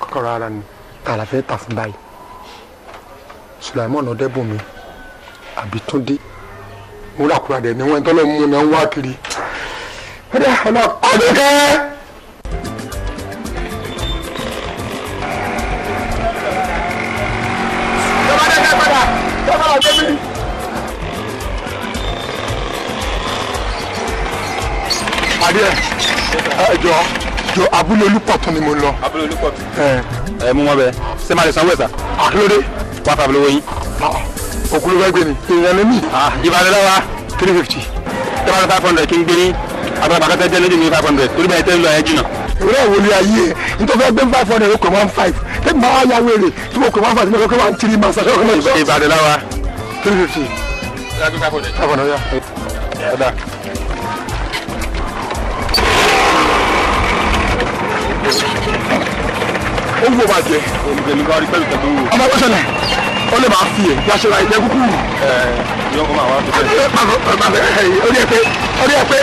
kọ́kọ́rọ́ ara ni tà la fẹ́ tà fún báyìí. Sùlàìmọ́nà Ọ̀dẹ́bùnmi àbí Túndé múrakúra dẹ̀ ni wọ́n tọ́lọ́ mú náà ń wá kiri. Àjọkẹ́. Adé ẹ jọ jọ abúlé Olúpọ̀tún ni mo lọ. Abúlé Olúpọ̀tún. Ẹ mú wọn bẹ ṣé máa lè sanwó ẹ sá. Àkílódé. 15 lówó yín. Òkú ló fẹ́ gbé ni. Ìrìn ní mi. Ìbàdàn lọ́wọ́. 350. Tẹ́lá 500 kí n gbé ní abúlé bàkátẹ́ jẹ́ lójú mi 500 torí bẹ́ẹ̀ tẹ́ ń lọ ẹ jìnnà. Ìrẹ́ ìwò ni ayé ẹ̀ nítorí fẹ́ gbé 500 ó kò 15 tẹ́gbẹ́ máa yá wèrè tí mo kò 15 tí mo kò 13 máa ṣàṣọ́ ọkọ̀ mọ́. Ìbàdàn lọ́wọ́. 350. 500 yá. Ọ̀dà. Ó wò bàjẹ́. Èmi kan rí pẹ̀lú tẹ̀tún wò. Ọmọ tó ṣẹlẹ̀ ó lè máa fi ẹ̀ bí aṣọ ìjẹ́ kúkú. Ẹ yọ kó máa wá tó bẹ́ẹ̀. Orí ẹ pé orí ẹ pé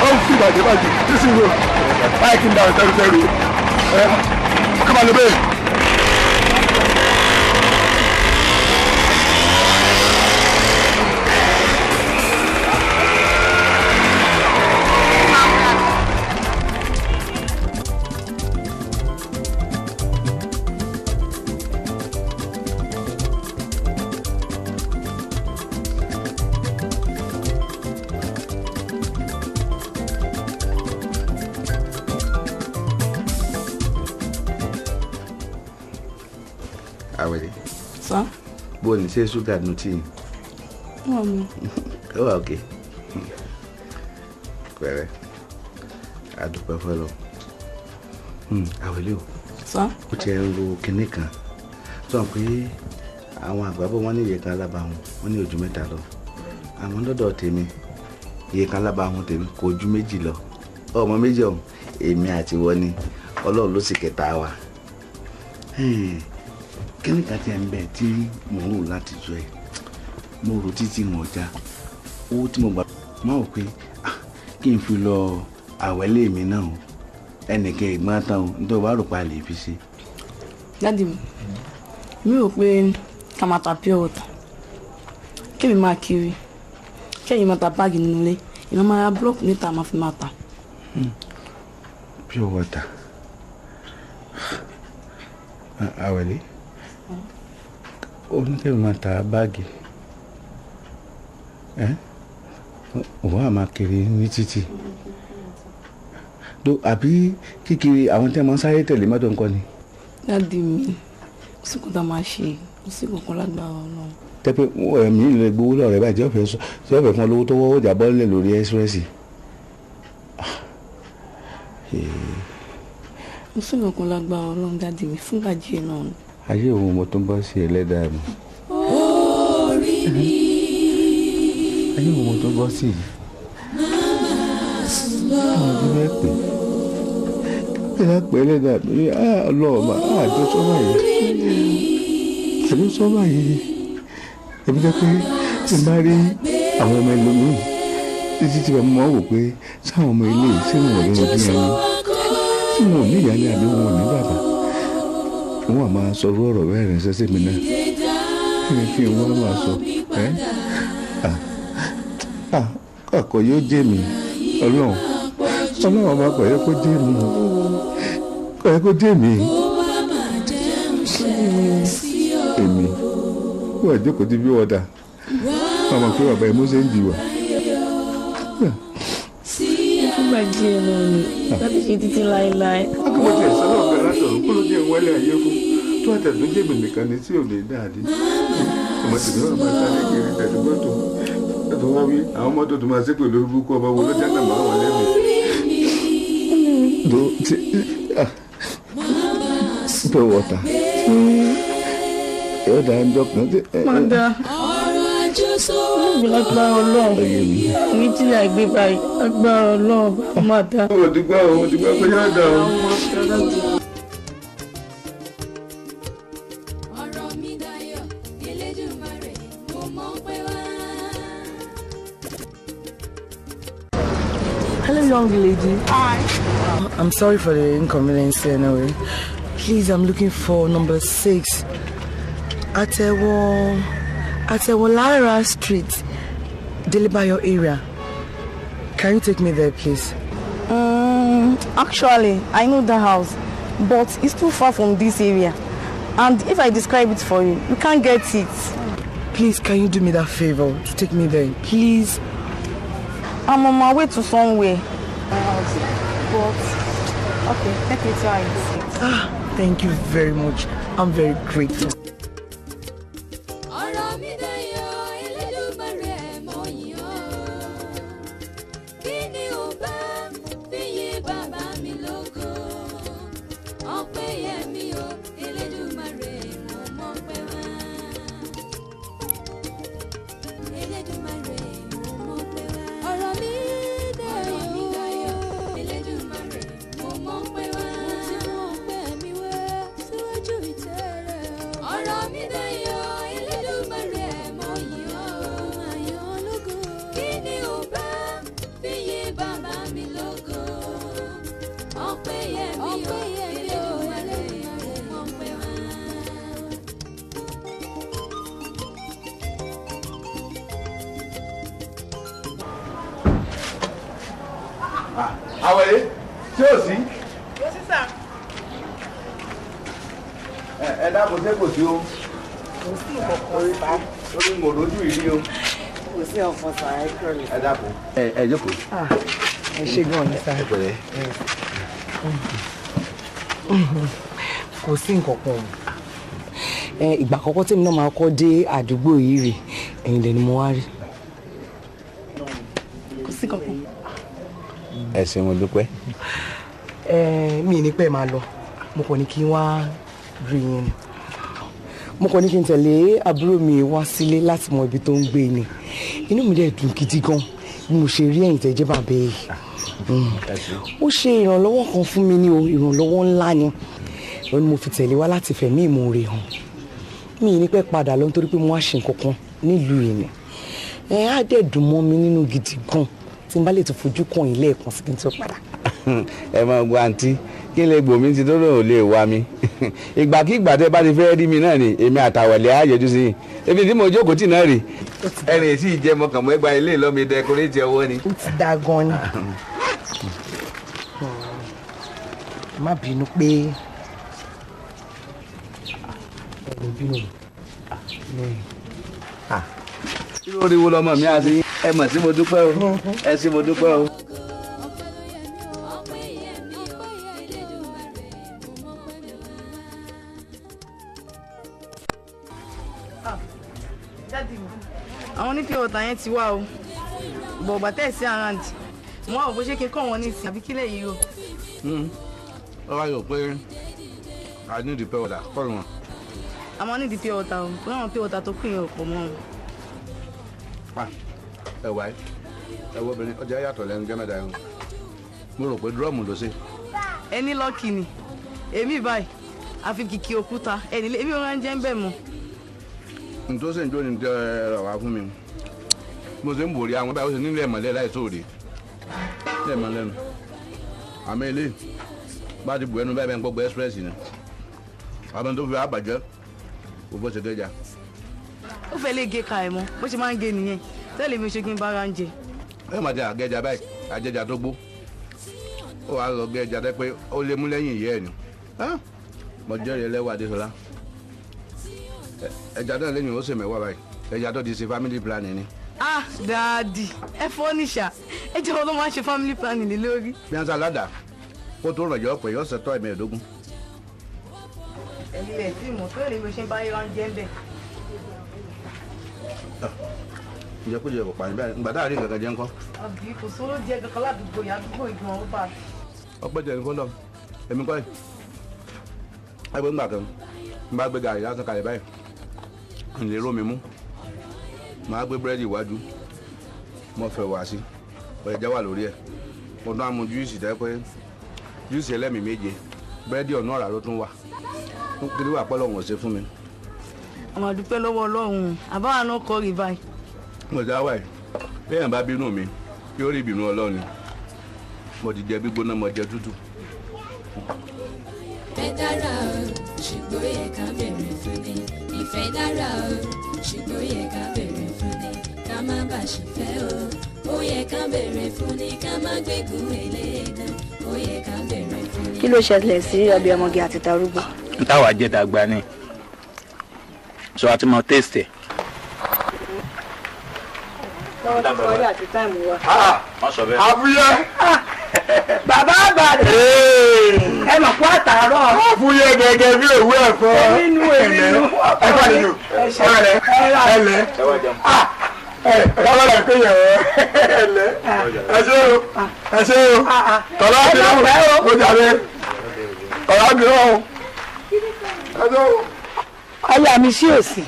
ó ń fi bàjẹ́ bàjẹ́ sísè wo báyìí kí n dàrú tẹ́rù tẹ́rù ẹ ọkọ̀ máa lọ bẹ́ẹ̀. Àwẹ̀dẹ. Sá. Bó o ní ṣe ṣúgà nù tíì? Wọ́n mi. Ó wà òkè. Pẹ̀rẹ́, a dúpẹ́ fọlọ́. Àwẹ̀lẹ́ o. Sá. Ó ti ń ro kinní kan. Sọ pé àwọn àgbà bọ̀ wọ́n ní iye kan lábàáhùn, wọ́n ní ojú mẹ́ta lọ. Àwọn lọ́dọ̀ tèmi, iye kan lábàáhùn tèmi kò ju méjì lọ. Ọmọ méjì ọ̀hún, èmi àti wọ́n ni Ọlọ́run ló sì kẹta wa. Kíni kan tí ẹ ń bẹ tí mò ń rò láti jọ ẹ mo rò títí wọn já owó tí mo gbà máa wò pé kí n fi lọ àwẹ́lé mi náà o ẹnìkan ìgbọ́n tán o nítorí wàá rò pa lè fi ṣe. Dádì mi rò pé ká máa ta pure water kémi máa kiri kẹ́yìn máa ta báàgì nínú ilé ìmọ̀ máa ra búlọ́ọ̀kù níta máa fi máa ta. Pure water àwẹ̀lé oníkẹ́mi máa ta báàgì òun á máa kiri ní títì àbí kíkiri àwọn tí wọ́n máa ń sáré tẹ̀lé mọ́tò ńkọ́ ni. Dádì mi kò sí nǹkan tá a máa ṣe kò sí nǹkan lágbára Ọlọ́run. Tẹ́pẹ́ ẹ̀mí lè gbowó lọ́rẹ̀ báyìí tí wọ́n fẹ́ fún ọ lówó tó wọ́wọ́ jà bọ́ọ̀lẹ̀ lórí ẹ́sírẹ́sì. Mo sì nǹkan lágbára Ọlọ́run dáàdì mi fúngbà díẹ̀ náà ni. Ayé òun mo tún bọ́ sí ẹlẹ́dàá mi. Orí mi. Ayé òun mo tún bọ́ sí yìí. Máa sùn lọ. Àwọn ọdún bẹ́ẹ̀ pè é. Ẹ pè é ẹlẹ́dàá mi ọlọ́ọ̀mà àjọsọ báyìí. Àjọsọ báyìí. Èmi jẹ́ pé tí n bá rí àwọn ọmọ ẹlòmíì títí tí mo máa wò pé sáwọn ọmọ ilé yìí ṣé wọn ò lóyún bí ẹni tí wọn ò ní ìyá ni àbí wọn ò ní bàbá. Wọ́n á máa sọ irú ọ̀rọ̀ bẹ́ẹ̀ ránṣẹ́ sí mi náà. Kí ni kí n wá máa sọ? Ẹ́ àkọ́ yóò jẹ́ mi Ọlọ́run. Ọlọ́run ọba kò yẹ kó jẹ́ mi. Kò yẹ kó jẹ́ mi. Èmi wọ́n àjókòó ti bí wọ́n dà. Wọ́n mọ̀ pé bàbá Ẹ̀mú ṣe ń jìwà. Fúngbà díẹ̀ náà ni láti ṣe títí láéláé. Akọ́bọ̀ tiẹ̀ sọ́nà ọ̀gá látọ̀run kó ló jẹ́ ìwọlé ayé fún tó àtẹ̀tún jèmi nìkan ni tí ò lè dáadé. Ọmọ tèmi wà máa sáré kiri tẹ̀lé mọ́tò. Ẹ̀tọ́ wá wí àwọn mọ́tò tó máa ṣépè lórí burúkú ọba wo lọ́jà náà máa wà lẹ́nu. Tó ti pure water. Yóò dá ẹjọ́ kan tí. Mọ̀dà. Lágbára Ọlọ́run. Ní tí àgbé báyìí, lágbára Ọlọ́run máa dá. Mo dúpẹ́ o, mo dúpẹ́ pé yóò dá o. Ọ̀rọ̀ mi dayọ̀, Elédùmarè, mo mọ̀ pé wá. Hello, young lady. Hi. I'm sorry for the inconvenience anyway. Please, I'm looking for number 6. Atewolara Street, Delebayo area. Can you take me there, please? Actually, I know the house, but it's too far from this area. And if I describe it for you, you can't get it. Please, can you do me that favor to take me there? Please. I'm on my way to somewhere. But, okay, let me try it. Ah, thank you very much. I'm very grateful. Ọ̀rọ̀ mi dayọ̀, Elédùmarè, mo yìn ọ́. Kí ni ò bá fi yìn bàbá mi lógo? Ọpẹ́ yẹ mí o, Elédùmarè, mo mọ̀ pé wá. Elédùmarè, mo mọ̀ pé wá. Ọ̀rọ̀ mi dayọ̀, Elédùmarè, mo mọ̀ pé wá. Mo ti mú ọpẹ́ mi wá síwájú ìtẹ́ rẹ̀ o. Ọ̀rọ̀ mi dayọ̀, Elédùmarè, mo yìn ọ́. Máa yìn ọ́ lógo. Kí ni ò bá fi yìn bàbá mi lógo? Ọpẹ́ yẹ mí o, Elédùmarè, mo mọ̀ pé wá. Àwẹ̀lé tí ò sí. Yo sí sà. Ẹ dákun ṣé kò sí o. Kò sí nǹkan sá. Orí mo rojú ìrí o. Kò sí ọ̀fọ̀ sá, ẹ kúrò lè. Ẹ dákun. Ẹ jókòó. Ẹ ṣé gan ni sá. Ẹ pẹ̀lẹ́. Kò sí nǹkan kan. Ìgbà àkọ́kọ́ tèmi náà máa kọ́ dé àdúgbò yìí rè, ẹ̀yin dẹ̀ ni mo wá rí. Kò sí kankan. Ẹ ṣé mo dúpẹ́. Mi ní pẹ́ máa lọ, mo kàn ní kí n wá rí yín ni. Mo kàn ní kí n tẹ̀lé àbúrò mi wá sílé láti mọ ibi tó ń gbé ni. Inú mi dẹ̀ dùn gidi gan bí mo ṣe rí ẹ̀yin tẹ́ jẹ́ bàbá yìí. Ó ṣe ìrànlọ́wọ́ kan fún mi ní o, ìrànlọ́wọ́ ńlá ni. Ó ní mo fi tẹ̀lé wá láti fẹ̀mí ìmoore hàn. Mi ní pẹ́ padà lọ nítorí pé mo wá ṣe nǹkan kan nílùú yìí ni. Ẹ á dẹ̀ dùn mọ́ mi nínú gidi gan tí n bá lè tún fojú kàn yín lẹ́ẹ̀kan sí kí n tó padà. Ẹ máa gbọ́ àǹtí kí lè gbòmí ti tó lòun lè wá mi. Ìgbàkigbà tẹ́ bá ti fẹ́ rí mi náà ni èmi àtàwẹ̀lẹ̀ á yọjú sí i. Ebi tí mo jókòó tì náà rè. Ẹnì tí ì jẹ́ mọ̀kàn mọ́ ẹgbàá ilé ìlọ́mi dẹkọrétì ọwọ́ ni. Ó ti da gan ni. Má bínú pé ẹ̀rù bínú mi. Irú oríwo lọmọ mi àti ẹ mọ̀ sí mo dúpẹ́ o. Ẹ sí mo dúpẹ́ o. Ọpẹ́ yẹ mí o, Elédùmarè, mo mọ̀ pé wá. Daddy mi, àwọn ní pure water yẹn ti wá o. Bọ̀ bàtẹ́ sí around. Mo wá wò bó ṣe kí n kọ́ wọn nísìnyí àbí kílẹ̀ yìí o. Ó wá yọ pé I need the pure water kọ́ wọn. A máa ní di pure water o, pé àwọn pure water tó kù yẹn ò pọ̀ mọ́ o. Ẹ wáyé, ẹ wo obìnrin, ọjà yàtọ̀ lẹ́nu jẹ́ mẹ́ta yẹn. Mo rò pé dúrọ́ọ̀mù ló ṣe. Ẹni lọ́ọ̀kì ni, èmi báyìí, àfi kìkì òkúta, ẹni lé, èmi ò máa ń jẹ́ ń bẹ̀ mọ́. N tó ṣe ń jó ni tẹ́ ẹ rà wá fún mi. Mo ṣe ń bòrí àwọn báyìí, ó ṣe nílẹ̀ mọ̀lẹ́ láì sóòrè. Nílẹ̀ mọ̀ lẹ́nu. Àmọ́ ilé bá ti bù ẹnu báyìí bẹ́ẹ̀ ń gbọ́gbọ́ express ni. Àmọ́ tó fi àbàjẹ́, kò bó ṣe gẹ́jà. Ó fẹ́ lè gé ka ẹ̀ mọ́, bó ṣe máa ń gé nìyẹn. Tẹ́lẹ̀ mi ò ṣe kí n bára ń jẹ. Ẹ máa jẹ àgẹ́jà báyìí, àjẹjà tó gbó. Ó wàá lọ gẹ́jà tẹ́ pé ó lé mú lẹ́yìn ìyá ẹ̀ ni. Mo jẹ́rìí ẹlẹ́wà Adéṣọlá. Ẹja náà lẹ́yìn ó sì mẹ́wàá báyìí. Ẹja tó ti ṣe family planning ni. Ah, dáàdì, ẹ fọ́ níṣà, ẹ jẹ́ wọn ló máa ń ṣe family planning lé lórí. Bí wọ́n ṣe aládàá, kó tó rànjọ́ pé yóò ṣètò 15. Ẹ̀yin lẹ̀ tí mo tó lè mi ṣe ń bá yọ oúnjẹ ń bẹ̀. Ǹjẹ́ kó jẹ kò pààyàn báyìí, ìgbà táà rí nǹkan kan jẹ ńkọ́? Àbí kò sóró jẹ kankan ládùúgbò yìí, àdúgbò ìgbọ̀n ó bà. Ọpẹ́ jẹ nǹkan lọ, èmi kọ́ ẹ̀. Ẹgbẹ́ ńgbà kan, n bá gbé gàrí lásán kalẹ̀ báyìí, n lè ró mi mú. Màá gbé búrẹ́dì iwájú, mo fẹ́ wá sí, ọ̀jẹ̀ wà lórí ẹ̀. Mo tún á mu júùsì tẹ́ pé júùsì ẹlẹ́mìí méje, búrẹ́dì ọ̀nà ọ̀rá ló tún wà. Kí ló wà pọ́ lọ́hùn ò ṣe fún mi? Àwọn àdúpẹ́ lọ́wọ́ Ọlọ́run, àbáwá náà kọ́ rí báyìí. Mo ti wá yìí, béèyàn bá bínú mi, yóò rí ìbínú Ọlọ́run. Mo ti jẹ gbígbóná, mo jẹ tútù. Ìfẹ́ dára o, ṣùgbọ́n ó yẹ ká bèrè fún ni. Ìfẹ́ dára o, ṣùgbọ́n ó yẹ ká bèrè fún ni. Ká má bà ṣe fẹ́ o, ó yẹ ká bèrè fún ni. Ká má gbégun eléèdán, ó yẹ ká bèrè fún ni. Kí ló ṣẹlẹ̀ sí ọbẹ̀ ọmọge àti tarúgbó? N táwa jẹ dàgbà ni, so a ti mọ taste ẹ̀. Lọ́wọ́ tí wọ́n rí àti táìmù wa. Àfúyẹ́. Bàbá àgbàdo. Ẹ mọ̀ kó àtàárọ̀. Àfúyẹ́ gẹ́gẹ́ bí òwú ẹ̀fọ́. Èmi nu èmi nu. Ẹ kọ́ ni jù. Ẹlẹ́ ẹlẹ́. Ẹ bá lọ pé yẹn ẹlẹ́. Ẹ ṣé o. Ẹ ṣé o. Tọ́lá ti rán o. Ó jàre. Tọ́lá ti rán o. Ẹ ṣé o. Aya mi ṣí òsì.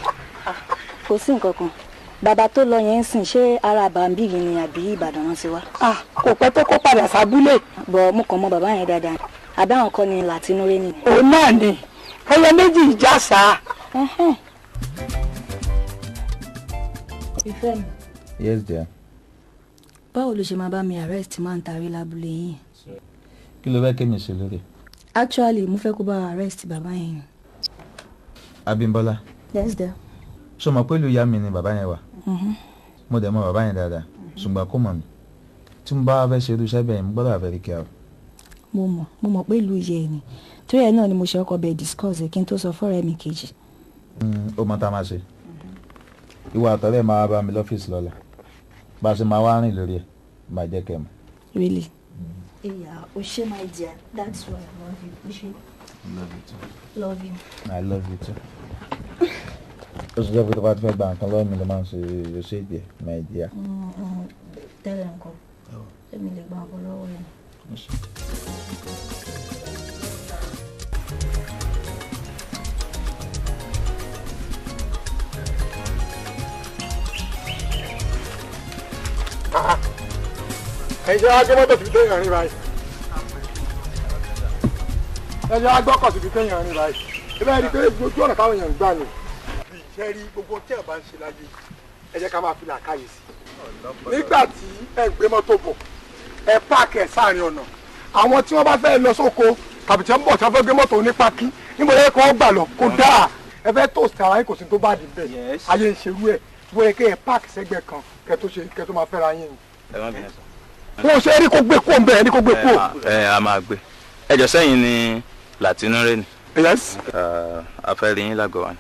Kò sí nǹkan kan. Bàbá tó lọ yẹn ń sìn, ṣé ara Bàǹbìrì ni àbí Ìbàdàn náà ti wá? Kò pẹ́ tó kó padà sábúlé. Bọ̀ mo kàn mọ bàbá yẹn dáadáa. Àbáwọn kọ́ ni Làtinúré ni. Òun náà ni ẹyẹ méjì ìjà sá. Ìfẹ́ mi. Yes dear. Báwo ló ṣe máa bá mi arrest máa ń tarí lábúlé yín? Kí ló fẹ́ kémi ṣe lórí? Actually, mo fẹ́ kó bá arrest bàbá yẹn. Abímbọ́lá. Yes dear. Ṣé o mọ̀ pé ìlú ìyá mi ni bàbá yẹn wà? Mo dẹ̀ mọ̀ bàbá yẹn dáadáa, ṣùgbọ́n kò mọ̀ mí. Tí mo bá fẹ́ ṣe irú iṣẹ́ bẹ́ẹ̀, mo gbọ́dọ̀ wà very careful. Mo mọ̀ pé ìlú ìyá ẹ̀ ni. Torí ẹ̀ náà ni mo ṣe ọkọ̀ bẹ́ẹ̀ discuss ẹ̀ kí n tó sọ fọ́rẹ́ mi kejì. Ó mọ tá a máa ṣe. Ìwọ àtọ̀rẹ́ máa bá mi lọ́fíìsì lọ́la. Bá a ṣe máa wá rìn lórí ẹ̀, máa jẹ́ kẹ́ mọ̀. Really? Yeah, o ṣé my dear, that's why I love you. O ṣé. Love you too. Love you. I love you too. Ó sì jẹ́ pé tó bá ti fẹ́ gba nǹkan lọ́wọ́ mi ló máa ń ṣe ṣe ìdí ẹ̀, my dear. Tẹ́lẹ̀ nǹkan, èmi lè gba nǹkan lọ́wọ́ ẹ̀. Ẹ jẹ́ wá gbé mọ́tò síbi téèyàn rìn báyìí. Ẹ jẹ́ wá gbọ́kọ̀ síbi téèyàn rìn báyìí. Ẹ bẹ́ẹ̀ rí i pé ojú ọ̀nà táwọn èèyàn ń gbà nù. Ṣé rí gbogbo tí ẹ̀ bá ń ṣe láyé, ẹ jẹ́ ká máa fi làákàyè sí. Nígbà tí ẹ gbé mọ́tò bọ̀, ẹ páàkì ẹ̀ sáàrin ọ̀nà. Àwọn tí wọ́n bá fẹ́ lọ sóko tàbí tí wọ́n bọ̀ tí wọ́n fẹ́ gbé mọ́tò onípákí, níbo lẹ́yìn kan gbà lọ kó dáa. Ẹ fẹ́ tòsí ara yín kò sí tó bá dì bẹ́ẹ̀. Ayé ń ṣerú ẹ̀. Wọ́n yẹ kí ẹ páàkì sẹ́gbẹ̀ẹ́ kan kẹ́ tó máa fẹ́ra yín ni. Ẹ má bínú sọ. Wọ́n ṣe é ní kó gbé kó ń bẹ̀ ẹ́ ní kó gbé kó. Ẹ a máa gbé. Ẹ jọ sẹ́yìn ni Làtinúré ni. Yes. A fẹ́ rí yín lágọ̀ọ́ wa ni.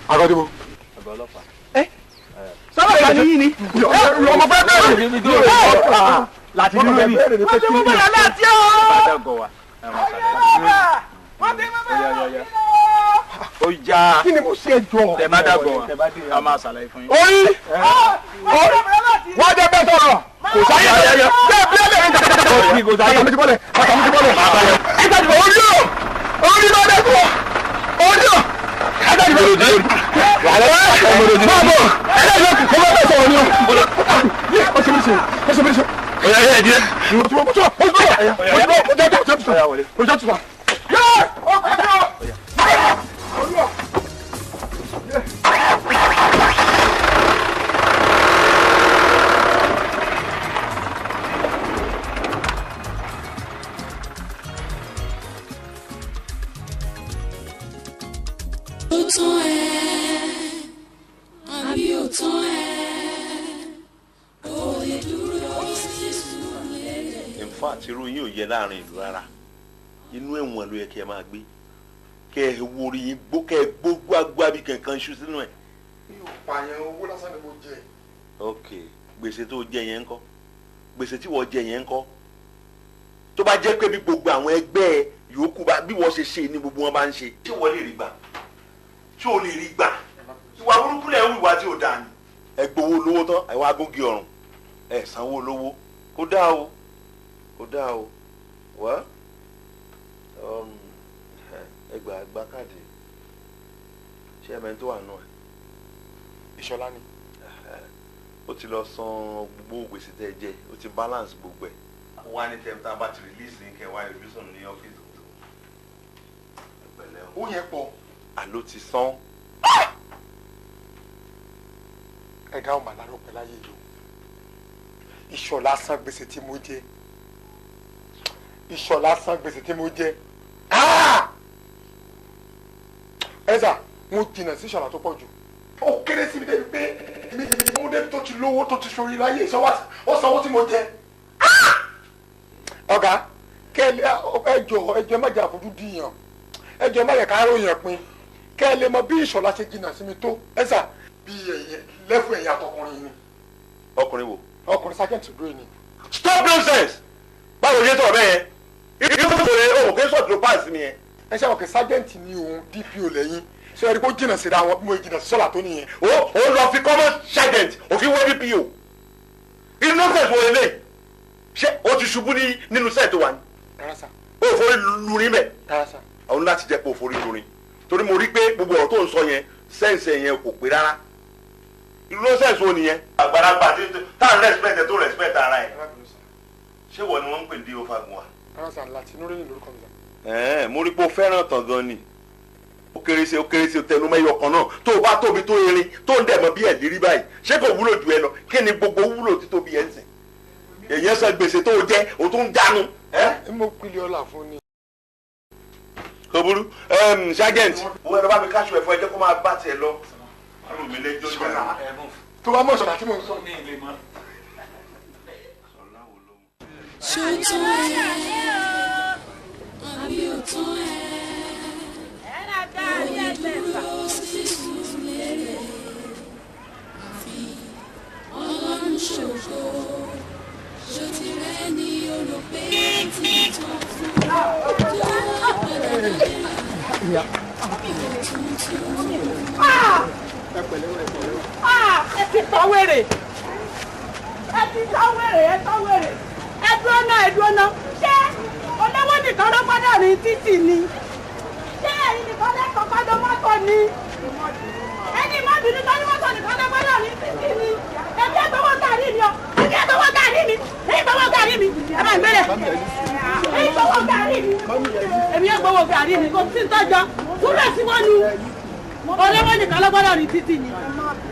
Àgọ́dìbò. Àgọ́ ọlọ́pàá. Ẹ sábà ìgbà ni yín ni. Ọmọ fẹ́ bẹ̀rẹ̀. Làtinúré ni. Wọ́n ti mú bọ̀dà láti ọ́. Àgọ́ wa. Wọ́n ti mú bọ̀dà láti ọ́. Ó já. Kí ni mo ṣe jọ? Tẹ bá dàgbọ̀ wa, a máa ṣàlàyé fún yín. Orí wọ́n jẹ́ bẹ́ẹ̀ sọ̀rọ̀. Kò sáyé bẹ́ẹ̀ bí ẹlẹ́rìí. Kò sáyé. Bàtà mi ti bọ́lẹ̀. Bàtà mi ti bọ́lẹ̀. Ẹ jẹ́ orí o. Máa bọ̀ ẹlẹ́dẹ̀ mo bá bẹ̀ sọ̀rọ̀ ni o. Oya ẹ ẹ díẹ̀. Ó tán ẹ àbí ò tán ẹ ó lè dúró sí sùúrù. In fact, irú yín ò yẹ láàrin ìlú rárá. Inú ẹ̀wọ̀n ló yẹ kí ẹ máa gbé, kẹ ẹ wo orí yín gbó, kẹ ẹ gbó gbágbá bí kankan iṣu sínú ẹ. Mi ò pààyàn, owó lásán ni mo jẹ. Ok, gbèsè tó jẹ yẹn ńkọ́? Gbèsè tí wọ́n jẹ yẹn ńkọ́? Tó bá jẹ́ pé bí gbogbo àwọn ẹgbẹ́ ẹ yòókù bá bí wọ́n ṣe ṣe ni gbogbo wọn bá ń ṣe, ṣé wọ́n lè rí gbà? Ṣé o lè rí gbà? Ìwà burúkú lẹ̀ ń wùwà tí ò dáa ni. Ẹ gbowó lówó tán, ẹ wá gúngi ọ̀run, ẹ sanwó lówó. Kó dáa o, kó dáa o. Wá ẹ gbà gba káàdì. Ṣé ẹ mẹ́ni tó wà nù ẹ? Ìṣọ̀lá ni. Ó ti lọ san gbogbo gbèsè tẹ́ ẹ jẹ, ó ti balance gbogbo ẹ̀. Wá ní tẹ́m tá a bá ti release ní kẹwàá yọjú ní ọ́fíìsì tó. Ẹ pẹ̀lẹ́ o. Ó yẹ pọ̀. Àló ti san. Ẹ̀dá ọmọ aláró pẹ̀lú ayé yìí o. Ìṣọ̀lá san gbèsè tí mo jẹ. Ìṣọ̀lá san gbèsè tí mo jẹ. Ẹ sà, mo jìnnà sí Ìṣọ̀lá tó pọ̀ jù. Ó kéré sí mi débi pé mi mú débi tó ti lówó tó ti ṣorí láyé ìṣọwọ́ ó sanwó tí mo jẹ. Ọ̀gá, kẹ́ ẹ jọ ẹ jọ má jẹ́ àfojú dìyàn, ẹ jọ má yẹ ká ròyìn pin, kẹ́ ẹ lè mọ bí Ìṣọ̀lá ṣe jìnnà sí mi tó. Ẹ sà, bí ẹ̀yẹ lẹ́fù ẹ̀yìn àtọkùnrin ni. Ọkùnrin wo? Ọkùnrin sergeant dúró ni. Stop nonsense! Báwo ṣe sọ̀rọ̀ bẹ́ẹ̀ yẹn? Irú ìṣòro òkè sọ̀tún ló pass mi yẹn. Ẹ ṣe àwọn kẹ sergeant ni òun DPO lẹ́yìn, ṣé ẹ rí kó jìnnà síra wọn bí mo jìnnà sí Ṣọlá tó nìyẹn. Ó lọ fi common sergeant òfin wọ́n DPO. Irú nonsense wo lélẹ̀? Ṣé o ti ṣubú ní nínú sẹ́ẹ̀ tó wà ní? Rárá sà. O ò forí lurin bẹ̀. Rárá sà. Àwọn láti jẹ́ pé o forí lurin. Torí mo rí pé gbogbo ọ̀rọ̀ tó ń sọ yẹn, sẹ́ǹsì yẹn kò pé rárá. Irú nonsense wo nìyẹn? Àgbàlagbà tá à ń respect ẹ tó respect ara ẹ. Ṣé wọ́n ni wọ́n ń pè ní D.O. Fagunwa? Rárá sà, láti inú rẹ̀ lórúkọ mi sà. Ẹ̀ẹ́n, mo rí pé o fẹ́ràn tàn gan ni. Ó kéré sí, ó kéré sí, tẹnu mẹ́yọ kan náà. Tó o bá tóbi tó irin tó ń dẹ̀mọ́ bí ẹ̀ lérí báyìí, ṣé kò wúlò jù ẹ lọ? Kí ni gbogbo wúlò títóbi ẹ̀ ń sìn? Èyàn san gbèsè tó o jẹ, o tún ń jánu. Ẹ mo pili ọlá fún ni. Kò burú, sergeant. Wo ẹ̀rọ bá mi káṣù ẹ̀fọ́, ẹ jẹ́ kó máa bá tiẹ̀ lọ. Má rò mí lẹ́jọ́ ìjà. Tó bá mọ̀ Ṣọlá tí mò ń sọ. Ṣó tán ẹ àbí ò tán ẹ ó lè dúró sí sùúrù lérè àfi Ọlọ́run ṣògo. Ṣó ti rẹ́ ni o rò pé tí tán fún tó wá padà dé Ẹ ti tọ́ wèrè, ẹ ti tọ́ wèrè, ẹ tọ́ wèrè. Ẹ dúró náà, ẹ dúró náà. Ṣé olówó nìkan ló gbọ́dọ̀ rìn títì ni? Ṣé ẹ̀yin nìkan lẹ́kọ̀ọ́ gbọ́dọ̀ mọ́tò ni? Ẹni má bínú tó ní mọ́tò nìkan ló gbọ́dọ̀ rìn títì ni? Ẹbí ẹ gbowó gàrí mi o, ẹbí ẹ gbowó gàrí mi, ẹbí gbowó gàrí mi, ẹ bá ń gbélé. Ẹbí gbowó gàrí mi, ẹbí ẹ gbowó gàrí mi, kò sí tọ́jọ́, túrẹ̀ sí wọ́n nu. Olówó nìkan ló gbọ́dọ̀ rìn títì ni.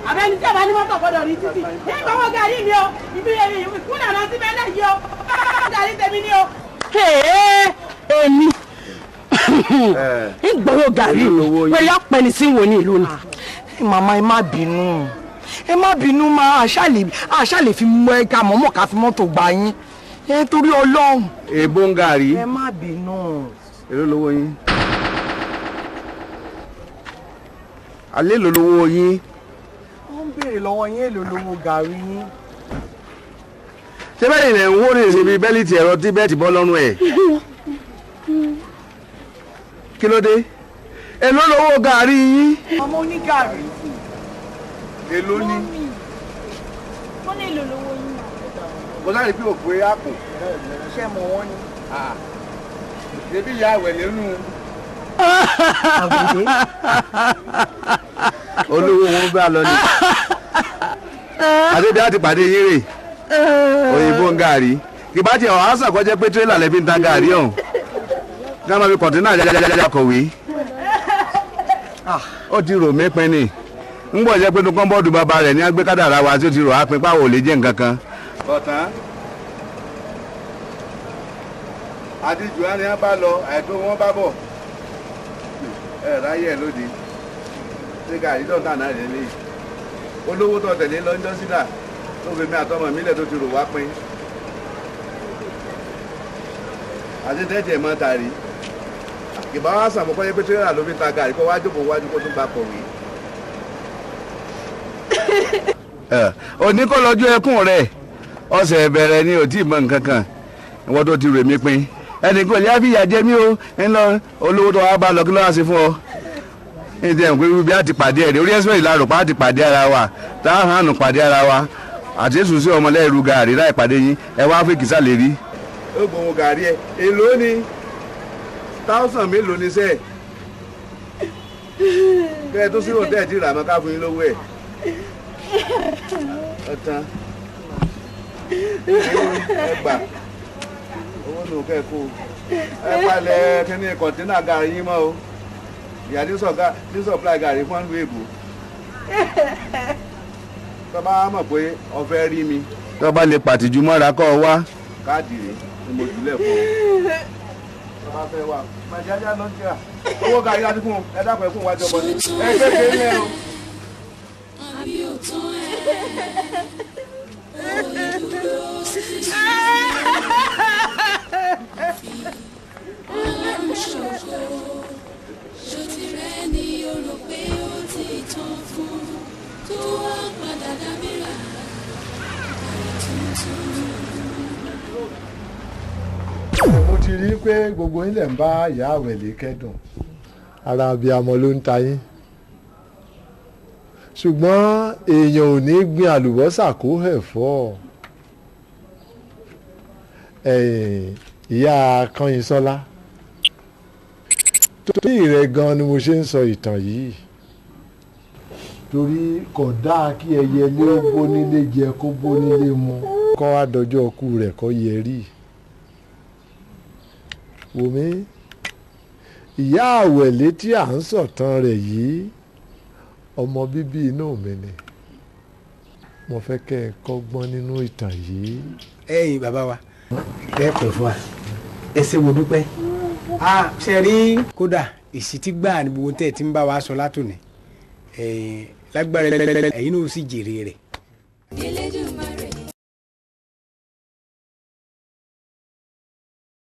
Àbẹ́ni tí a bá ní mọ́tò gbọ́dọ̀ rìn títì. Ní gbowó gàrí mi o, ibi ìkúnlẹ̀ náà sí bẹ́ẹ̀ lẹ́yìn o, gàrí tèmi ni o. Èmi ń gbowó gàrí mi pé yọ pẹ́ni sí wo ní ìlú ni. Màmá ẹ má bínú, ẹ má bínú, máa àṣà lè fi mọ ẹ̀ka mọ́mọ́ ká fi mọ́tò gbà yín ẹ torí Ọlọ́run. Èbó ń gàrí. Ẹ má bínú. Èló lówó yín? Alẹ́ èló lówó yín? Wọ́n ń béèrè lọ́wọ́ yín èló lówó gàrí yín. Ṣé bẹ́ẹ̀ ni ẹ̀ ń wó ní ìsinmi bẹ́líìtì ẹ̀rọ tí bẹ́ẹ̀ ti bọ́ lọ́rùn ẹ̀? Kí ló dé? Èló lówó gàrí yín? Ọmọ onígàrí. Èló ni? Wọ́n ní èló lówó yín. Mo sáré pé òpè àpò. Ṣé mọ̀ wọ́n ni? Ṣebí ìyá àwẹ̀ lẹ́nu. Àwẹ̀dé. Olówó wọn bá lọ ni. Àti bí a ti pàdé yín rè òyìnbó ń gàrí. Kì bá tiẹ̀ wàá sàn kọjá pé tírélà lẹ́bí ń ta gàrí ọ̀hún. Ká máa fi kọ̀ǹtínà jájájájá kọ̀wé. Ó ti rò mí pin ni. Ń bọ̀ jẹ́ pé inú kọ́ńbọ́ọ̀dù bàbá rẹ̀ ní agbé kádàrá wa tí ó ti rò á pin páwọ̀ ò lè jẹ́ nǹkan kan. Ọ̀tán. Àdìjú á ní á bá lọ àìtó wọn bá bọ̀. Ẹ ráyè lóde. Ṣé gàrí dọ̀tà náà rẹ̀ lé? Olówó tó tẹ̀lé lọ́jọ́ sídà tó fi mi àtọmọ mi lẹ̀ tó ti rò wá pin. Àti tẹ́tẹ̀ mọ́ tàrí. Ìbá wa sàn mọ́kọ́ yẹ pé tírélà ló fi ta gàrí kó wá jókòó wájú kó tún bá kọ̀wé. Òní kọ́ lọ́jọ́ ẹkún rẹ̀ ọ̀sẹ̀ ìbẹ̀rẹ̀ ni ò tí ì mọ nǹkan kan ìwọ́n tó ti rò mí pin ẹnì kan ìyá fìyà jẹ mí o ńlọ olówó tó wá bá lọ kí ló wá sí fún ọ. Ní ti ẹ̀ ń pé bí a ti pàdé ẹ̀rí orí express la rò pa á ti pàdé ara wa tá a hànú pàdé ara wa àti èsù sí ọmọlẹ́rú gàrí láì pàdé yín ẹ wá fún ìkísà lè rí. Ó gbóhùn gàrí ẹ èló ni táwùsàn mélòó ni sẹ́ẹ̀ kẹ́ ẹ tó sí òtẹ́ẹ̀ tí rà mọ́ ká fún yín lówó ẹ̀ ọ̀tán ẹ gbà owó nù kẹ́ ẹ kó ẹ palẹ̀ kíní kọ̀ǹtínà gàrí yín mọ́ o ìyá ní sọ̀pláì gàrí fún ìlú èbó tó bá mọ̀ pé o fẹ́ rí mi. Tó bá lè pàtìjú mọ́ra kọ́ ọ wá. Káàdì rèé ni mo jùlẹ̀ fún ọ. Tó bá fẹ́ wá màjájá ló ń tira owó gàrí láti fún un ẹ dákun ẹ fún iwájú ọmọ ní ẹ gbé kéré ẹ o. Àbí òtún ẹ ò lè dúró sí Ọlọ́run ṣògo ṣòtìrẹ́ ni o rò pé ó ti tán fún tó wá padà dábìrà tuntun. Mo ti rí i pé gbogbo yín lẹ̀ ń bá ìyá àwẹ̀lé kẹ́dùn ara abiyamọ ló ń ta yín ṣùgbọ́n èèyàn ò ní gbin àlùbọ́sà kó ẹ̀fọ́ ìyá Kányìnsọ́lá torí rẹ̀ gan ni mo ṣe ń sọ ìtàn yìí torí kò dáa kí ẹyẹlé ó bónílé jẹ kó bónílé mu kó wá dọjọ́ ọkú rẹ̀ kó yẹ rí wòmí ìyá àwẹ̀lé tí à ń sọ̀tàn rẹ̀ yìí ọmọ bíbí inú mi ni mo fẹ́ kẹ́ ẹ kọ́gbọ́n nínú ìtàn yìí. Ẹ̀yin bàbá wa ẹ pẹ́ fún wa ẹ ṣé mo dúpẹ́ a ṣe rí kódà ìsítí gbáà ní gbogbo tẹ́ ẹ ti ń bá wa sọ látòní lágbára ẹ̀yin náà sì jèrè rẹ̀.